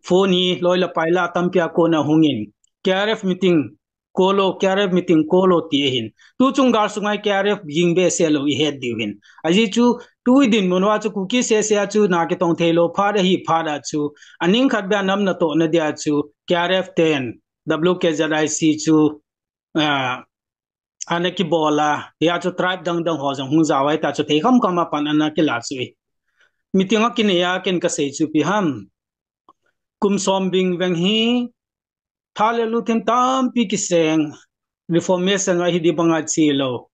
phone hi loi le pai lah tampi a kon a hung in, K R F meeting kolo, K R F meeting kolo ti ahin. Tuchung gal sunga K R F ging behseh lou ihet diu hin. Ajeh chu tu idinmun uva chu Kuki sese a chu na kitong thei lou phat ahi phat a chu aning khat beh a nam natohna dia chu K R F ten W K Z I C chu, a, ana kibol a, hia chu tribe dang dang ho jong hung jao a, hita chu thei kham kham a pan ana kila chu hi. Meeting a kinei a ken kasei chu ipi ham, kum som bing veng hi tha le luthin tampi kiseng, reformation a hi ding banga che lou,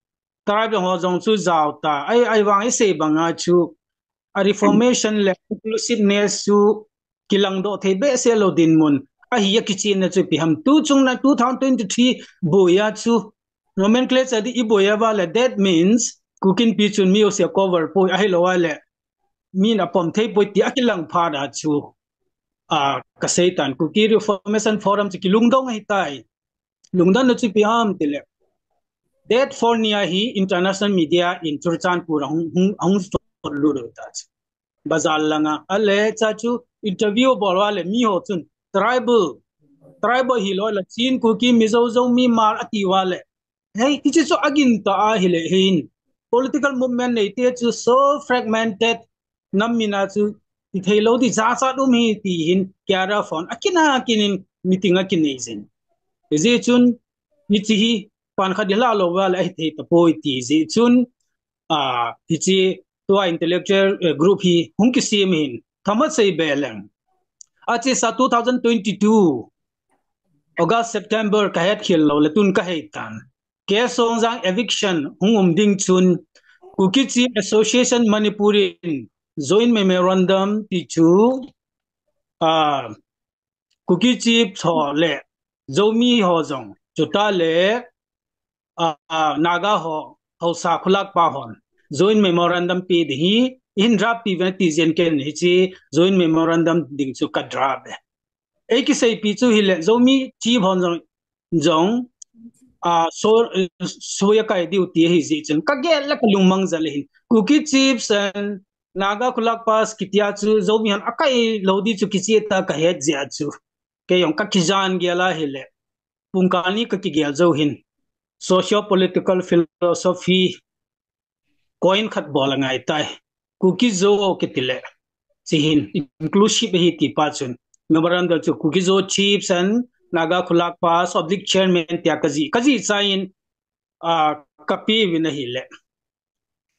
tribe dang ho jong chu jao ta, ahi, ahivang isei banga chu a reformation le inclusiveness chu kilangdoh thei behseh lou dinmun ahi a kichena chu ipi ham. Tuchung na two thousand twenty-three boi a chu nomenclature ding iboi uva le, that means Kuki Inpi chun mi jouse a cover poi, ahilou a le min apom thei poi ti akilang phat a chu, a, kasei tan, Kuki Reformation Forum chu kilungdong ahitai. Lungdon na chu ipi ham tile, date four ni a hi international media in Churachandpur a hung, hung, hung sot lut u ta chu. Bazar langa, ale cha chu interview bol uva le mi ho chun tribal, tribal hilou le Chin, Kuki, Mizo, Zomi, Hmar ati uva le, hei, hiche chu agin tah a hile hin political movement neite chu so fragmented, nam min a chu hithei lou ding jachat um hi ti hin K R F hon akin akin in meeting akinei jin. Hijeh chun hiche hi pan khat ding lah lou uva le ahithei tapoi ti jeh chun, a, hiche tua intellectual, eh, group hi hung kisem hin, thamat sei be leng. Achesa two thousand twenty-two August, September kahet khel lou le tun kahei tan. K Songjang eviction hung um ding chun Kuki Chin Association Manipur in joint memorandum ti chu, ah, Kuki Chiefs ho le Zomi ho jong, chuta le, ah, Naga ho, Haosa khulakpa hon joint memorandum pe ding hi, hin draft pe uvin ati jeh in ken hiche joint memorandum ding chu ka draft e. Ei kiseipi chu hile, Zomi Chief hon jong, jong, ah, so, soiya kai diu ti ahi jeh chun, ka gel le ka lungmang jal ahin. Kuki Chiefs and Naga khulakpas kitia chu Zomi hon akai lou di chu kicheh ta ka het jeh a chu, kei jong ka kijan gel ahile, pungkal ni ka kigel jou hin, socio political philosophy coin khat bol angai tai. Kuki Zo kiti le, hiche hin inclusive ahi ti pa chun, memorandum chu Kuki Zo Chiefs and Naga khulakpas oblique chairman tia ka jih, ka jih chai in, ah, ka pe uvin ahile,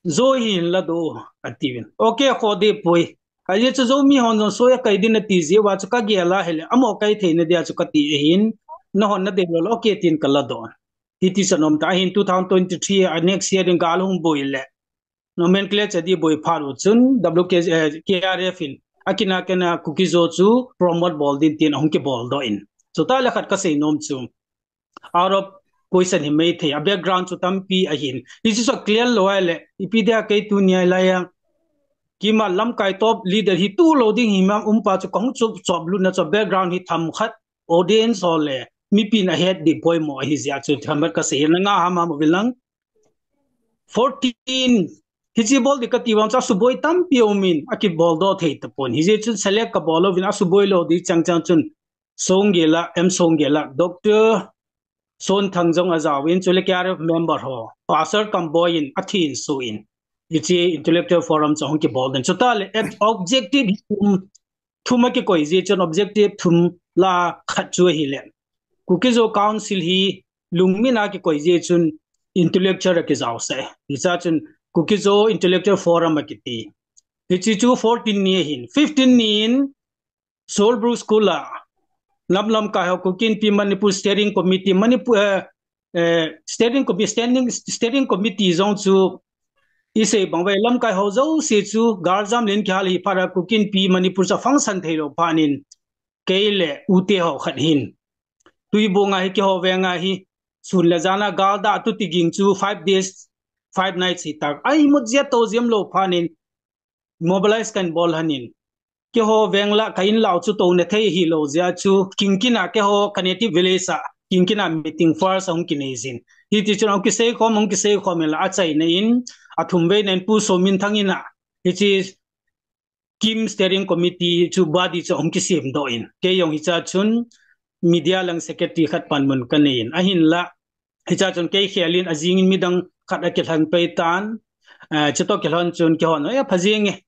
Zo hi hin ladoh u, ati uvin. Okay, kho deh poi. Ajeh chu Zomi hon jong soiya kai din ati jeh uva chu ka gel ahile, amaho kai theina dia chu ka ti ahin, nahon nadei lou le, okay tin ka ladoh. Hiti chu anom tan ahin, two thousand twenty-three a next year ding gal hung boi le, nomenclature di boi phat u chun W K, eh, K R F in, akin a ken a Kuki Zo chu promote bol din tin ahung kibol doh in. Chuta le khat ka sei nom chu, out of question hi maithei, a background chu tampi ahin. Hichu chu clear lou ahile, ipi dia kei tunia lai a, keima lamkai top leader hi tu lou ding hi mam um pa chu ka hung chop, chop lutna chu background hi themkhat audience ho le mipin ahet ding poimo ahi jeh a chu themkhat ka sei na nga ham ham uvin lang. Fourteen, hiche bol ding ka ti vang chu asuboi tampi um in, akibol doh thei tapon. Hijeh chun select ka bol louvin asuboi lou ding chang chang chun, Songgel a, M Songgel a, Doctor Sonthang jong ajaovin, chule K R F member ho, Pastor Kamboi in athin suh in, hiche intellectual forum chu ahung kibol den. Chuta le, ob-, objective hi thum, thum a kikoi jeh chun objective thum lah a khat chu ahile, Kuki Zo Council hi lungmin a kikoi jeh chun intellectual a kijaosah e. Hiche a chun Kuki Zo Intellectual Forum akiti. Hiche chu fourteen ni ahin, fifteen ni in Soul Brook School a lam lamkai ho, Kuki Inpi Manipur Steering Committee, Manipur, eh, eh, Steering Committee, Standing, Steering Committee jong chu isei bang uva lamkai ho jouse chu galjam lin kihal ahi phat a Kuki Inpi Manipur chu afunction thei lou phat in, kei le U te ho khat hin, Tuibong a hi keiho veng a hi sun le jan a gal da tu ti ging chu five days, five nights hi tah. Ahi mut jia tou jiem lou phat in, mobilize kan bol hon in, keiho veng lah ka in lah u chu touna thei hilou jeh a chu, Kingkin a keiho ka native village a, Kingkin a meeting first ahung kinei jin. Hiti chun ahung kisei khom, ahung kisei khom in la achaina in, athum vei na in Pu Sominthang in a, hiche KIM Steering Committee chu body chu ahung kisem doh in. Kei jong hiche a chun media lang secretary khat panmun ka nei in. Ahin la, hiche a chun kei khel in ajing in midang khat akilhon pai tan. Eh, chutoh kilhon chun kihon, eh, pha jing e.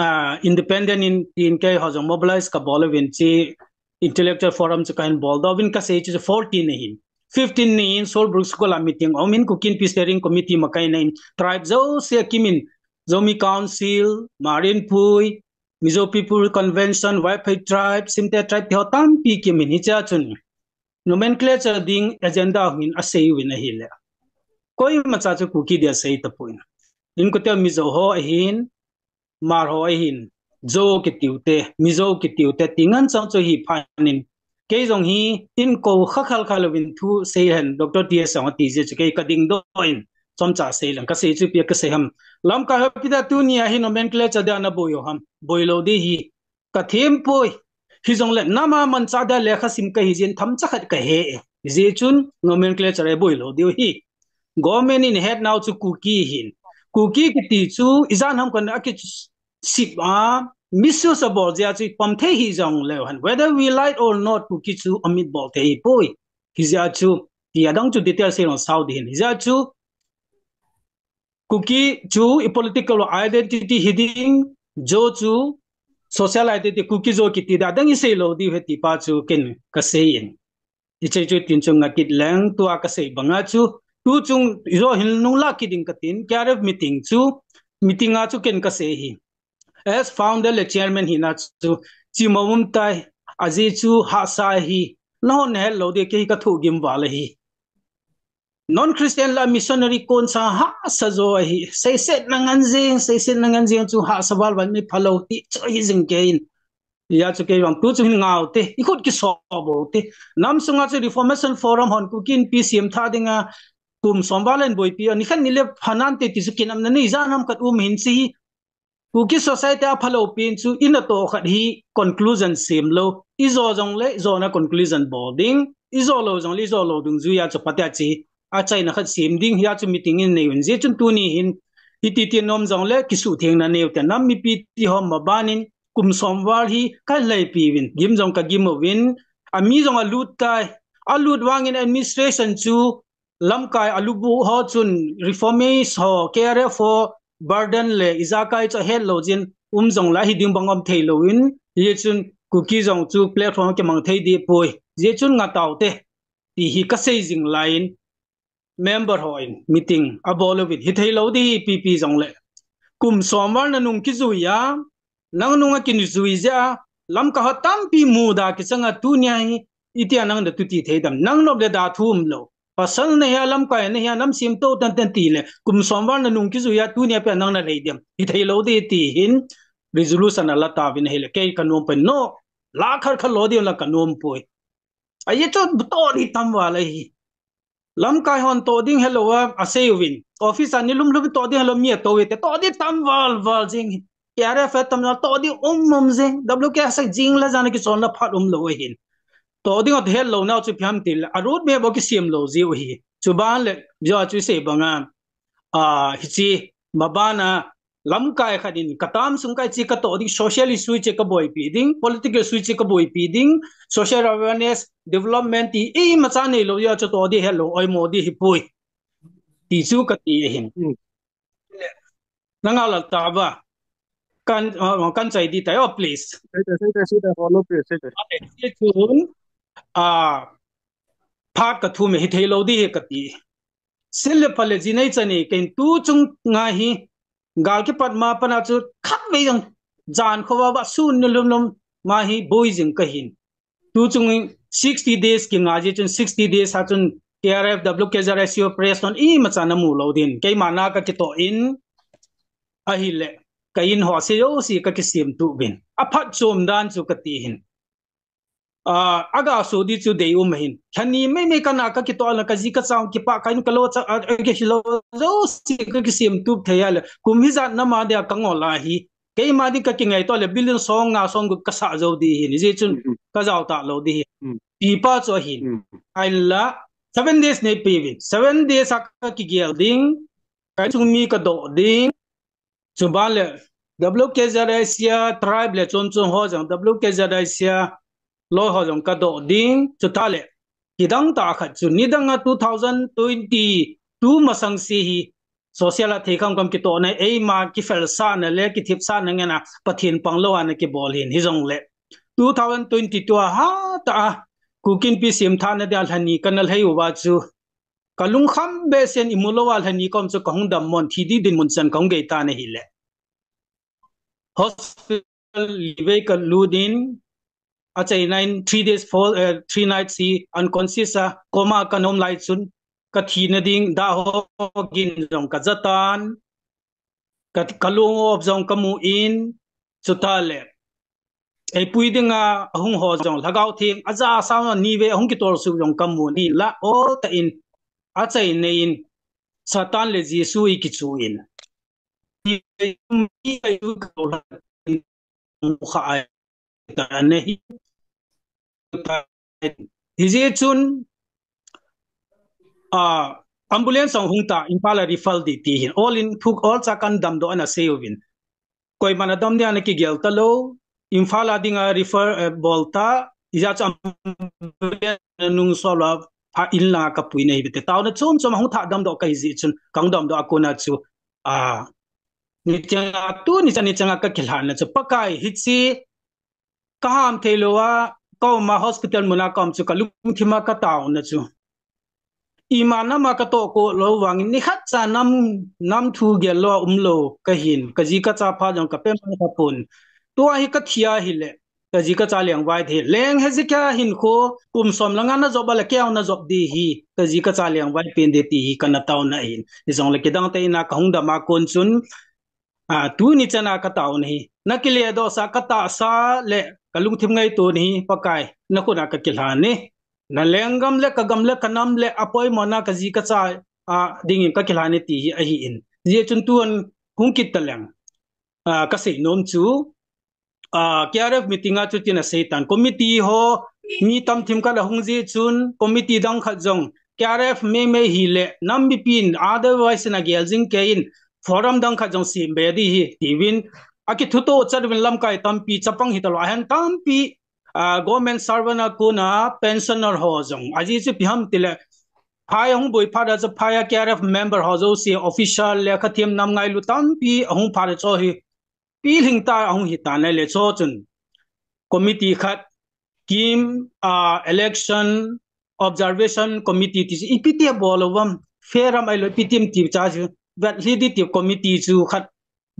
Ah, independent in tin keiho jong mobilize ka bol uvin hiche intellectual forum chu ka hin bol doh uvin ka sei chu fourteen ni hin. Fifteen ni in Soul Brook School a meeting um in Kuki Inpi Steering Committee makaina in tribe jouse akim in Zomi Council, Marinpui, Mizo People Convention, Vaiphei Tribe, Simte Tribe ti ho tampi kim in hiche a chun nomenclature ding agenda hung in asei uvin ahile. Koima cha chu Kuki dia sei tapon. Inkote Mizo ho ahin, Hmar ho ahin, Zo kiti u te, Mizo kiti u te, ti ngen chang chu hi phat in. Kei jong hi inko kha khal khal uvin thu sei hen, Doctor T S Sangma ti jeh chu kei ka ding doh in, chomcha sei leng, ka sei chu ipi a ka sei ham. Lamkai ho ipi dia tunia hi nomenclature dia na boi u ham, boi lou di hi. Ka them poi. Hijongle nama manchah dia lekha sim ka hi jeh in themcha khat ka he e. Hijeh chun nomenclature a boi lou diu hi. Government in het nau chu Kuki hin. Kuki kiti chu ijat ham khat a kisip a misuse abol jeh a chu ipom thei hi jong leu hen. Whether we like or not, Kuki chu omit bol thei hi poi. Hijeh a chu, ti adang chu detail sei lou sao di hin. Hijeh a chu, Kuki chu i political identity hi ding, Zo chu social identity, Kuki Zo kiti dia dang i sei lou diu ahi ti pa chu ken ka sei in. Hiche chu tin chu ngah kit leng, tua ka sei banga chu, tu chung Zo hin nung la kit ding ka tin, K R F meeting chu, meeting a chu ken ka sei hi. As founder le chairman hina chu, chimo um tai, ajeh chu hahsa hi, nahon na het lou di, kei ka thu gim val ahi. non-Christian la missionary kon sa hahsa jo ahi. Seiset na ngan jing, seiset na ngan jing chu hahsa val val mi phalou ti chu hi jing kei in. Hijeh chun kei vang tu chu hin ngau te, i khut kiso bo te. Nam sunga chu Reformation Forum hon Kuki Inpi siam tha dinga kum som val in boipi, ni khat ni le phanante ti chu kinamna nei ja nam khat um hin chi. Kuki society a phalou pen chu i natoh khat hi conclusion sem lou. I jo jong le, i jo na conclusion bol ding. I jo lou jong le, i jo lou dungjuia chu phatea chi. Achaina khat sem ding hia chu meeting in nei un. Hijeh chun tuni hin, hiti ti nom jong le, kisuhthengna neo te. Nam mipi ti hom maban in, kum som val hi ka lei pi vin. Gim jong ka gim uvin. Ami jong a lut kai. A lut vangin administration chu, lamkai a lubu ho chun reformist ho, K R F ho, burden le ijakai chu a het lou jin um jong la hi ding bang um thei lou in, hijeh chun Kuki jong chu platform kimang thei di poi. Hijeh chun nga tau te, ti hi ka sei jing lai in member ho in meeting a bol uvin hi thei lou di hi pipi jong le. Kum som val na nung kijui a, nang nung a kinjui jeh a, lamkai ho tampi muda kichang a tunia hi, itia nang da tuti thei dem. Nang nop le da thum lou. Pasal na hia lamkai na hia nam sim to tan tan ti le. Kum som val na nung kijui a tunia pia nang na lei dem. Hi thei lou di ti hin resolution a la ta vin hi le. Kei ka nom pen no. La khar khar lo di la ka nom poi. Ahi chu to di tam val ahi. Lamkai hon to ding helou a, a sei uvin. Office a ni lum lum to ding helou mi a to ve te. To di tam val val jing. K R F a tam na to di um um jing. W K S a jing la jan a kichol na phat um lou ahin. To ding a helou nau chu phiam til. A route map bo kisiam lou ji u hi. Chuban le, jo chu sei banga. A, hichi, maban a, lamkai khat in, ka tam sung kai chi ka to ding, social issue chi ka boipi ding, political issue chi ka boipi ding, social awareness, development ti, imacha nei lou, ya chu to di helou, oi mo di hi pui. Ti chu ka ti ahin. Hmm. Nang a la ta ba. Kan, uh, kan chai di tai, oh, please. Sei tai, sei tai, sei tai, follow, please, sei tai. Ai, sei chun, ah, phat ka thum hi thei lou di hi ka ti. Sil le phal le ji nei chani, ken tu chung nga hi, gal kipat ma pana chu khat vei jong jan kho va va sun ni lum lum ma hi boi jing ka hin. Tu chung sixty days ki nga ji chun sixty days ha chun K R F W K Z S U press non imacha na mu lou din. Keima na ka kito in ahi le ka in ho se yo si ka kisim tu bin. A phat chom dan chu ka ti hin. Ah, aga so di chu dei um hin. Lhani mei mei ka na ka kito la ka ji ka chang kipa ka in ka lo cha, ah, ka hi lo jo si ka kisim tu thei a le. Kum hi jat na ma dia ka ngol a hi. Keima di ka kingai to le billion song nga song gup ka sa jo di hin. Ji chun, mhm, ka jao ta lou di hin. Mm. Pi pa chu hin. Mm. Ai la seven days nei pi vin. Seven days a ka kigel ding. Ka chung mi ka do ding. Chuban le W K Z S U tribe le chom chom ho jong W K Z S U loi ho jong ka do ding. Chuta le kidang ta khat chu nidang a two thousand twenty-two masang si hi social a thei kham kham kito na eima kifel sa na le kithip sa na ngen a Pathen pang lou a na kibol hin hi jong le two thousand twenty-two a ha ta a Kuki Inpi sim tha na dia lhani ka na lhei u va chu ka lungkham be sen i mu lou a lhani kom chu ka hung dam mon thi di din mun chan ka hung gei ta na hi le. Hospital live ka lut in, a chai nine, three days, four, eh, three nights hi unconscious a, coma ka nom lai chun, ka thi na ding, da ho gin jong ka ja tan, ka, ka lung op jong ka mu in, chuta le. Ei pui ding a, a hung ho jong, Lhagao Theng, a ja sa ni ve, a hung kitol su jong ka mu ni la, o ta in, a chai nei in, Satan le Jesu i kichu in. Hijeh chun, ah, ambulance hung ta, Imphal a refer di ti hin. All in, thuk all cha kan damdoh ana sei uvin. Koiman adam dia na kigel ta lou, Imphal a dinga refer, eh, bol ta, ija chu ambulance nung so la pha in la ka pui nei bete. Taona chom chom hung tha damdoh ka hijeh chun, kang damdoh a kona chu, ah, ni changa tu, ni changa, ni changa ka kilhan na chu. Pakai hichi, ka ham thei lou a, ka um a hospital mun a ka um chu ka lungthim a ka taona chu. Ima nam a ka toh ko lou vangin ni khat cha nam, nam thu gel lou a um lou ka hin, ka ji ka cha pha jong ka pe ma ka pun. Tua hi ka thi a hi le. kaji kacha Lengvai te hi. Leng Hezekiah hinkho kum som le nga najop a le kei jong najop ding ahi. Kaji kacha Lengvai pen ding ti hi kana taona ahin. Hijongle kidang tah in a kahung dam a kon chun, a, tuni chan a kataona ahi. Nakile doh sah, katahsa le kalungthim ngaito nahi, Pakai, nakhut a kakilhan e. Nalenggam le kagam le kanam le apoimona kaji kacha a dingin kakilhan e ti hi ahin. Hijeh chun tun hung kit taleng, a, kasei nom chu, a, K R F meeting a chutin asei tan. Committee ho mi tamthim khat ahung jeh chun, committee dang khat jong K R F meimei hile, nam mipin, otherwise in agel jing kei in, forum dang khat jong sem be ding ahi, tiuvin, akithuto chat uvin lamkai tampi, chapang hitalou, ahin tampi, a, government servant a kona pensioner ho jong. Ajeh chu ipi ham tile, phai ahung boi phat a chu phai a K R F member ho jouse official le khathem nam ngailu tampi ahung phat a chu hi pilhing tah ahung hi tan ahile chu chun committee khat KIM, a, election observation committee ti chu ipi ti abol uvem, fair am ahilou ipi ti em ti cha chu vetlhi ding ti committee chu khat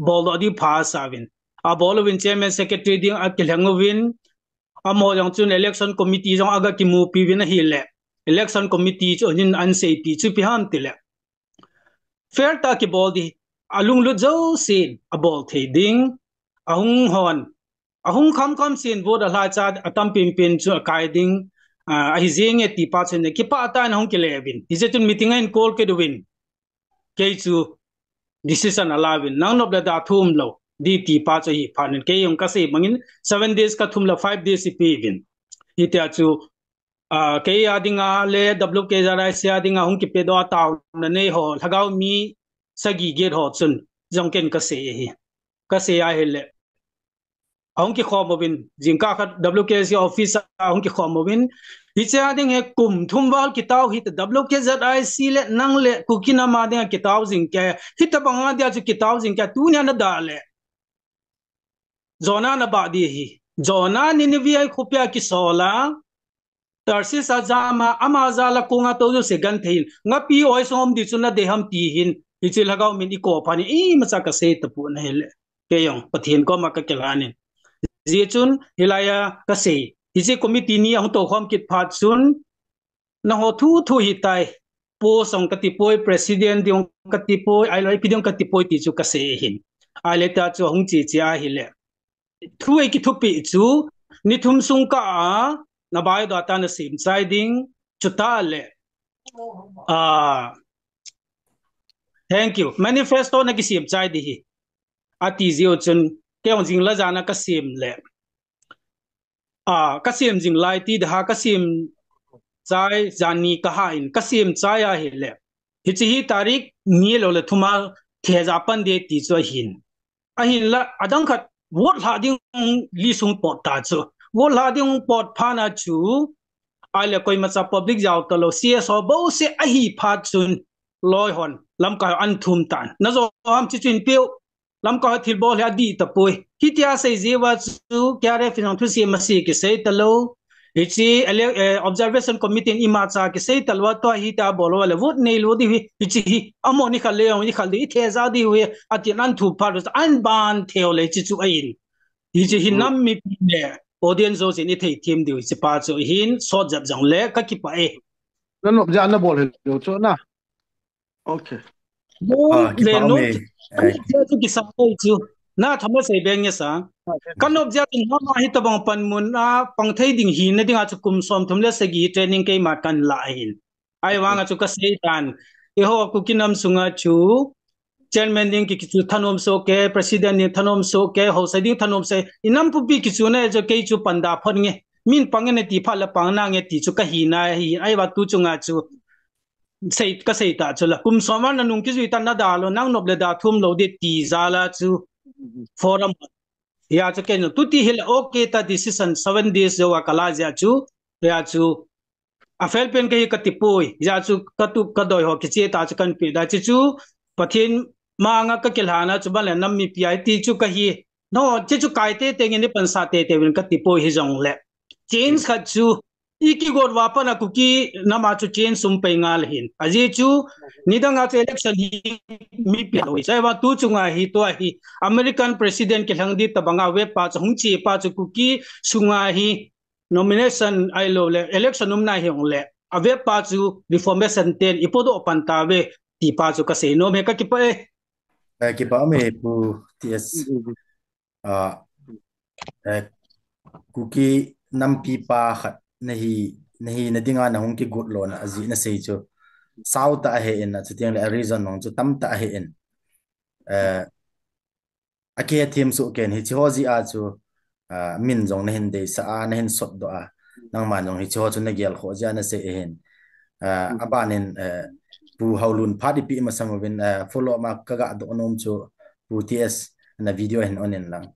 boldoh ding pha asa uvin. Abol uvin chairman secretary ding akilheng uvin, amaho jong chun election committee jong aga kimupi uvin ahile, election committee chu hin ahin seipi chu ipi ham tile, fair tah a kibol ding, alunglut jousen abol thei ding, ahung hon, ahung khamkham sen vote alhaicha atampen pen chu akai ding, a, ahi jenge ti pa chun kipah tah in ahung kile uvin. Hijeh chun meeting ahin call kit uvin. Kei chu decision ala uvin, nang nop le da thum lou ding ti pa chu ahi phat in, kei jong kasei bangin seven days kathum le five days ipi uvin. Hitia chu, a, kei a dinga le W K Z I C a dinga hung kipedoh a taona nei ho, lhagao mi sagi get ho chun jong ken kasei ahi. Kasei ahile, ahung kikhom uvin, jingkah khat W K Z I C office a ahung kikhom uvin, hiche a ding hi kum thum val kitao hita, W K Z I C le nang le Kuki nam a dinga kitao jing kei, hitobang a dia chu kitao jing kei, tunia nadah le jona nabah ding ahi. Jona Nineveh khopi a kisol a, Tarshish a jam a, ama jal a kong a tou jouse genthei in, ngapi oi song um ding chu nadei ham ti hin, hiche lhagao min iko phat in, imacha kasei tapon ahile, kei jong Pathen koma kakilhan in. Hijeh chun hilai a kasei, hiche committee ni ahung toukhom kit phat chun, nangho thu thu hitai, post jong kati poi, president ding jong kati poi, ahilou ipi ding jong kati poi ti chu kasei ahin. Ahile tia chu ahung che che ahile, thu eikithupeh chu, ni thum sung kah a na biodata nasem chai ding, chutah le, a, thank you, manifesto nakisem chai ding ahi, ati jeh u chun, kei jong jing le jan a kasem le, a, kasem jing lai ti daha, kasem chai, jan ni kahah in, kasem chai ahile, hiche hi tarik ni lou le thum a thejah pan ding ti chu ahin. Ahinla, adang khat vote lhah ding list hung pot ta chu. Vote lhah ding hung pot phat a chu, ahile koimacha public jao talou, C S ho bouseh ahi phat chun, loi hon lamkai ahin thum tan. Najo ham, hiche chu hin peu, lamkai ho thilbol hi adih tapoi. Hitia asei jeh uva chu K R F in jong thusei masi kisei talou, hiche ele-, eh, observation committee in imacha kisei talou a, tua hitia bol uva le vote neilou ding ahi, hiche hi amaho nikhat le jong nikhat le ithejah diu ahi, atin ahin thum phat uva chu ahin ban thei u le hiche chu ahin. Hiche hi nam mipi le audience jousen itheithem diu hiche pa chu ahin, sot jep jongle kakipah e. Nanop jeh a nabol hilou chu na. Okay. No, le no, kanop jeh chu kisa koi chu. Na thama sei beng nge sa. Kanop jeh chu nama hitobang panmun a pang thei ding hina dinga chu kum somthum le sagi training keima kahin la ahin. Ahivanga chu kasei tan. Eiho Kuki nam sunga chu chairman ding ki, kichu thanom soh kei, president ding thanom soh kei, haosa ding thanom soh. Inam pupi kichuna chu kei chu panda phot nge. Min pang nge ti phat le pang nange ti chu kahina ahi. Ahivang tu chunga chu sei, kasei ta chu la. Kum som a nanung kijui ta, nadah lou, nang nop le da thum lou ding ti jal a chu forum. Hia chu ken tuti hile okay ta, decision seven days jou a kala jeh a chu. Hia chu afel pen kahi kati poi. Hia chu katup kadoi ho kiche ta chu kahin pe da, hiche chu Pathen manga kakilhan a chu ban le nam mipi a ti chu kahi. No, hiche chu kai teitei nge, ni pansah teitei uvin kati poi hijongle. Change khat chu I kigot uva pat a Kuki nam a chu change um pai ngal ahin. Ajeh chu, nidang a chu election hi mi pia lou. Chua vang tu chunga hi tua hi American president kilhang di tabang a vep pa chu hung che pa chu Kuki sunga hi nomination ahilou le election umna hi hung le. A vep pa chu reformation ten i podoh pan tave ti pa chu ka sei nom e ka kipah e. Eh, kipah me Pu T S. Ah, eh, Kuki nampi pa khat nahi, nahi na dinga na hung kigot lona ajeh na sei chu. Sao tah ahi in, a chuteng le a reason nung chu tam tah ahi in. Eh, a kihethem soh ken hiche ho jeh a chu, ah, min jong na hin deisah a, na hin sotdoh a. Nangman jong hiche ho chu na gel khoh jeh a na sei ahin. Ah, aban in, eh, Pu Haolun phat i pe masang uvin, eh, follow up ma ka ga doh nom chu Pu T S na video hin on in lang.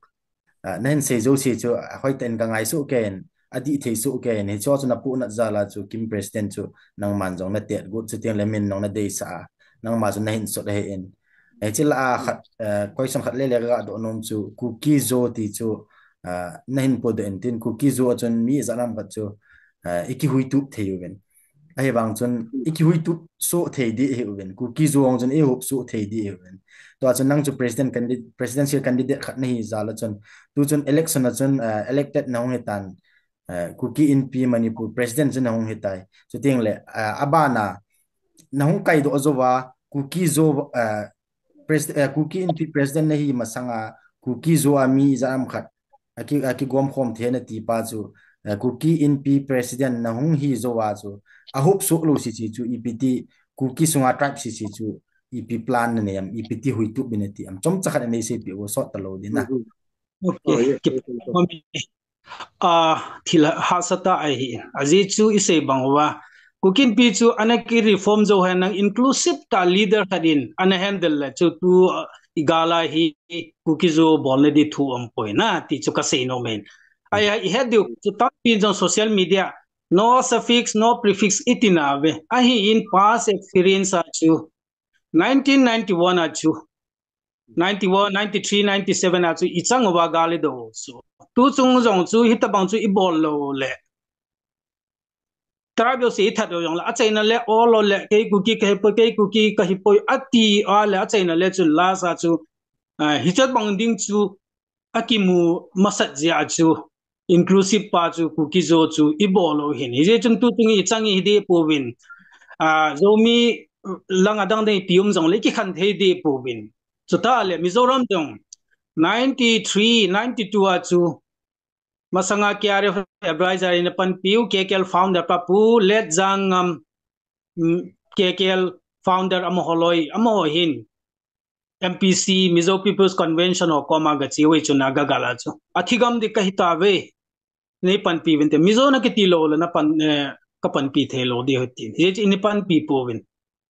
Ah, na hin sei jouse chu, ah, hoitah in ka ngai soh ken, adih thei soh ken, hiche ho chu na puhnat jal a chu Kim President chu nangman jong na tet got chuteng le min nung na deisah a, nangma chu na hin sot ahi in. Eh, hiche lah a khat, eh, question khat lele ka ga doh nom chu Kuki Zo ti chu, ah, na hin podoh in tin Kuki Zo a chun mi ijat ham khat chu, ah, i kihuitup thei uvin. Ahivang chun, i kihuitup soh thei di ahi uvin. Kuki Zo hung chun i huop soh thei di ahi uvin. Tua chun nang chu president candidate, presidential candidate khat nahi jal a chun. Tu chun election a chun, eh, elected na hung hitan, eh, Kuki Inpi Manipur president chu na hung hitai. Chuteng le, eh, aban a, na hung kaidoh jou va, Kuki Zo, eh, pres-, eh, Kuki Inpi president nahi masang a, Kuki Zo a mi ijat ham khat aki, akigom khom thei na ti pa chu, eh, Kuki Inpi president na hung hi jou a chu, a huop soh lou sese chu ipi ti, Kuki sunga tribe sese chu ipi plan na nei am, ipi ti huitup bin na ti am, chomcha khat na nei seipeh u sot talou ding na. Mhm. Okay. Oh, yes, yes, yes, yes. Ah, thil hahsa tah ahi. Ajeh chu i sei bang uva, Kuki Inpi chu ana ki reform jou hen lang inclusive tah leader khat in ana handle le chu tu, ah, i gal a hi Kuki Zo bolna di thu um poi na ti chu ka sei nom e. Ahi, i het diu chu tampi jong social media, no suffix, no prefix i ti nauve. Ahin past experience a chu nineteen ninety-one a chu, ninety-one, ninety-three, ninety-seven a chu i chang uva gal i do chu. Tu chung jong chu hitabang chu i bol lou le tribe jouse i that lou jong le, achaina le, o lo le, kei Kuki ka hi poi, kei Kuki ka hi poi, ati a le, achaina le chu last a chu, ah, hiche bang ding chu akimu masat jeh a chu, inclusive pa chu, Kuki Zo chu i bol lou hin. Hijeh chun tu chung i chang i hi deh pouvin. Ah, Zomi lang a dang dang ipi um jong le i kikhen thei deh pouvin. Chutah le, Mizoram jong, ninety-three, ninety-two a chu, masanga K R F advisor in a panpiu, K K L founder pa Pu Letjangam, mm, K K L founder amaho loi, amaho hin M P C, Mizo People's Convention ho koma ga che uve chu na ga gal a chu. Athi gam di ka hi tauve. Nei panpi uvin te. Mizo na kiti lou le na pan, eh, ka panpi thei lou di ho tin. Hiche i nei panpi pouvin.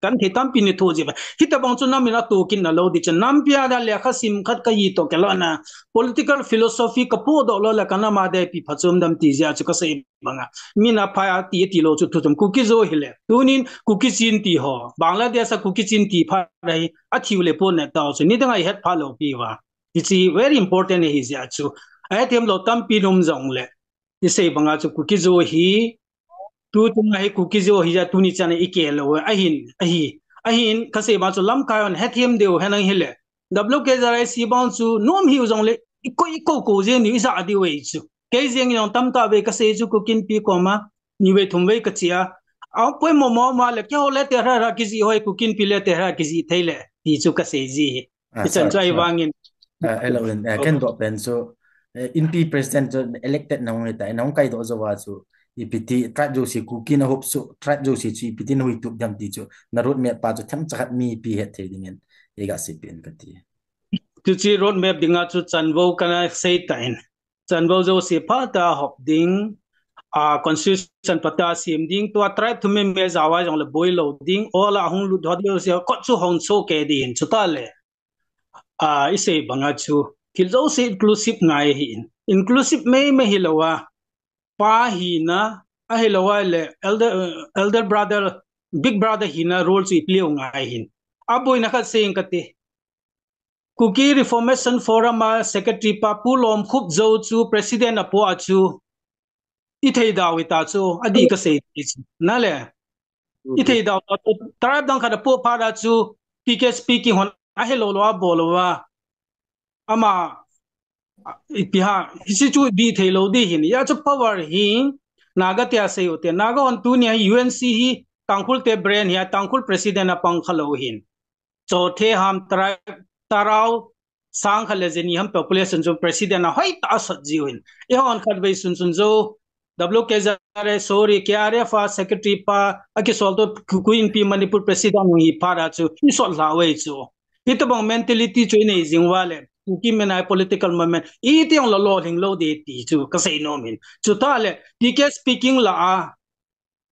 Kan thei tampi nei thoh jeh uva. Hitabang chu nam in atoh kit na lou di chu. Nampi a da lekha sim khat ka hi toh kei lou na. Political philosophy ka podoh lou le ka nam a da ipi phachom dem ti jeh a chu ka sei bang a. Mi na pha a ti, ti lou chu thu chom Kuki Zo hi le. Tunin Kuki Chin ti ho. Bangladesh a Kuki Chin ti pha dai. Athi u le pon na tao chu. Nidang a i het pha lou pi uva. Hiche very important ahi jeh a chu. Ahethem lou tampi um jong le. I sei bang a chu Kuki Zo hi, tu chung a hi Kuki Zo hi jeh a tuni chan a i keh lou, ahin, ahi, ahin, ka sei bang chu lamkai hon hethem diu hen lang hi le. W K Z I C bang chu nom hiu jong le, i ko, i ko ko jeng ni i ja diu ahi chu. Kei jeng jong tamtah ve ka sei chu Kuki Inpi koma, ni ve thum ve ka chi a. A poimo mo ma le, keiho le te hra hra kijih hoi Kuki Inpi le te hra kijih thei le, ti chu ka sei ji hi. Ah, i chan sorry, chu ahi sorry. Vangin. Ah, hello, in, ah, ken doh pen chu, eh, Inpi president chu elected na hung hita, na hung kaidoh jou va chu, ipi ti, tribe jouse Kuki na huop soh, tribe jouse chu ipi ti na huitup dem ti chu, na road map pa chu themcha khat mipi het thei dingin, i ga seipeh in ka ti. Chuche road map dinga chu chanvo kana sei tan. Chanvo jouse phatah a hop ding, a, constitution phatah a sem ding, tua tribe thum me me jao a jong le boi lou ding, ol a hung lut ho jouse, kot chu hong cho kei ding, chutah le. A, i sei bang a chu, thil jouse inclusive ngai ahi in. Inclusive mei mei hilou a, pa hina, ahilou a le, elder, elder brother, big brother hina role chu i play u ngai ahi in. A boina khat sei ing ka ti. Kuki Reformation Forum a secretary pa Pu Lawmkhup Zo chu president a po a chu i thei dau i ta chu, a di ka sei ti chu. Na le, i thei dau ta chu, tribe dang khat a pu pha da chu, P K speaking hon a he lo lo a bo lo a. Ama, a, i pi ha, hi si chu di thei lo di hin. Ya chu power hi, Naga te a sei u te. Naga hon tu ni hi U N C hi, Tangkhul te brain hi, a Tangkhul president a pang kha lo hin. Chothe ham tara-, tarau sang khat le jeni ham population chu president a hoi ta sot jiu hin. I hon khat vei sun sun jo W K Z R A, sorry, K R F a secretary pa, a kisol to Ku-, Kuki Inpi Manipur president hi pha da chu, i sot la wei chu. Hi tabang mentality chu i nei jing wa le, Kuki Menai political movement, i tiang la lo hling lo de ti chu, ka sei nom hin. Chu ta le, P K speaking la a,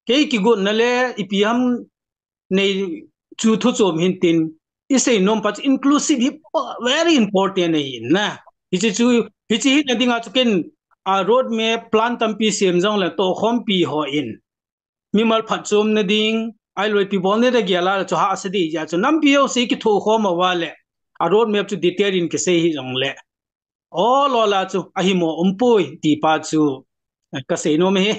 kei kigot na le, i pi ham nei chu thu chom hin tin, i sei nom pa chu inclusive hi pa very important ahi na. Hi chi chu, hi chi hi na dinga chu ken a road map plan tampi sem jong le to khom pi ho in. Mimal phat chom na ding, ai loi pi bol ne da gel a chu ha sa di ja chu nampi ho sei ki tho khom a wa le. A road map chu detail in ki sei hi jong le. O lo la chu, a hi mo um pui ti pa chu, eh, ka sei nom hi.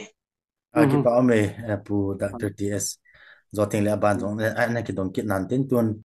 A ki pa um e, eh, Pu Doctor T S. Zo ting le a ban jong, eh, a na ki dong kit nan tin tun.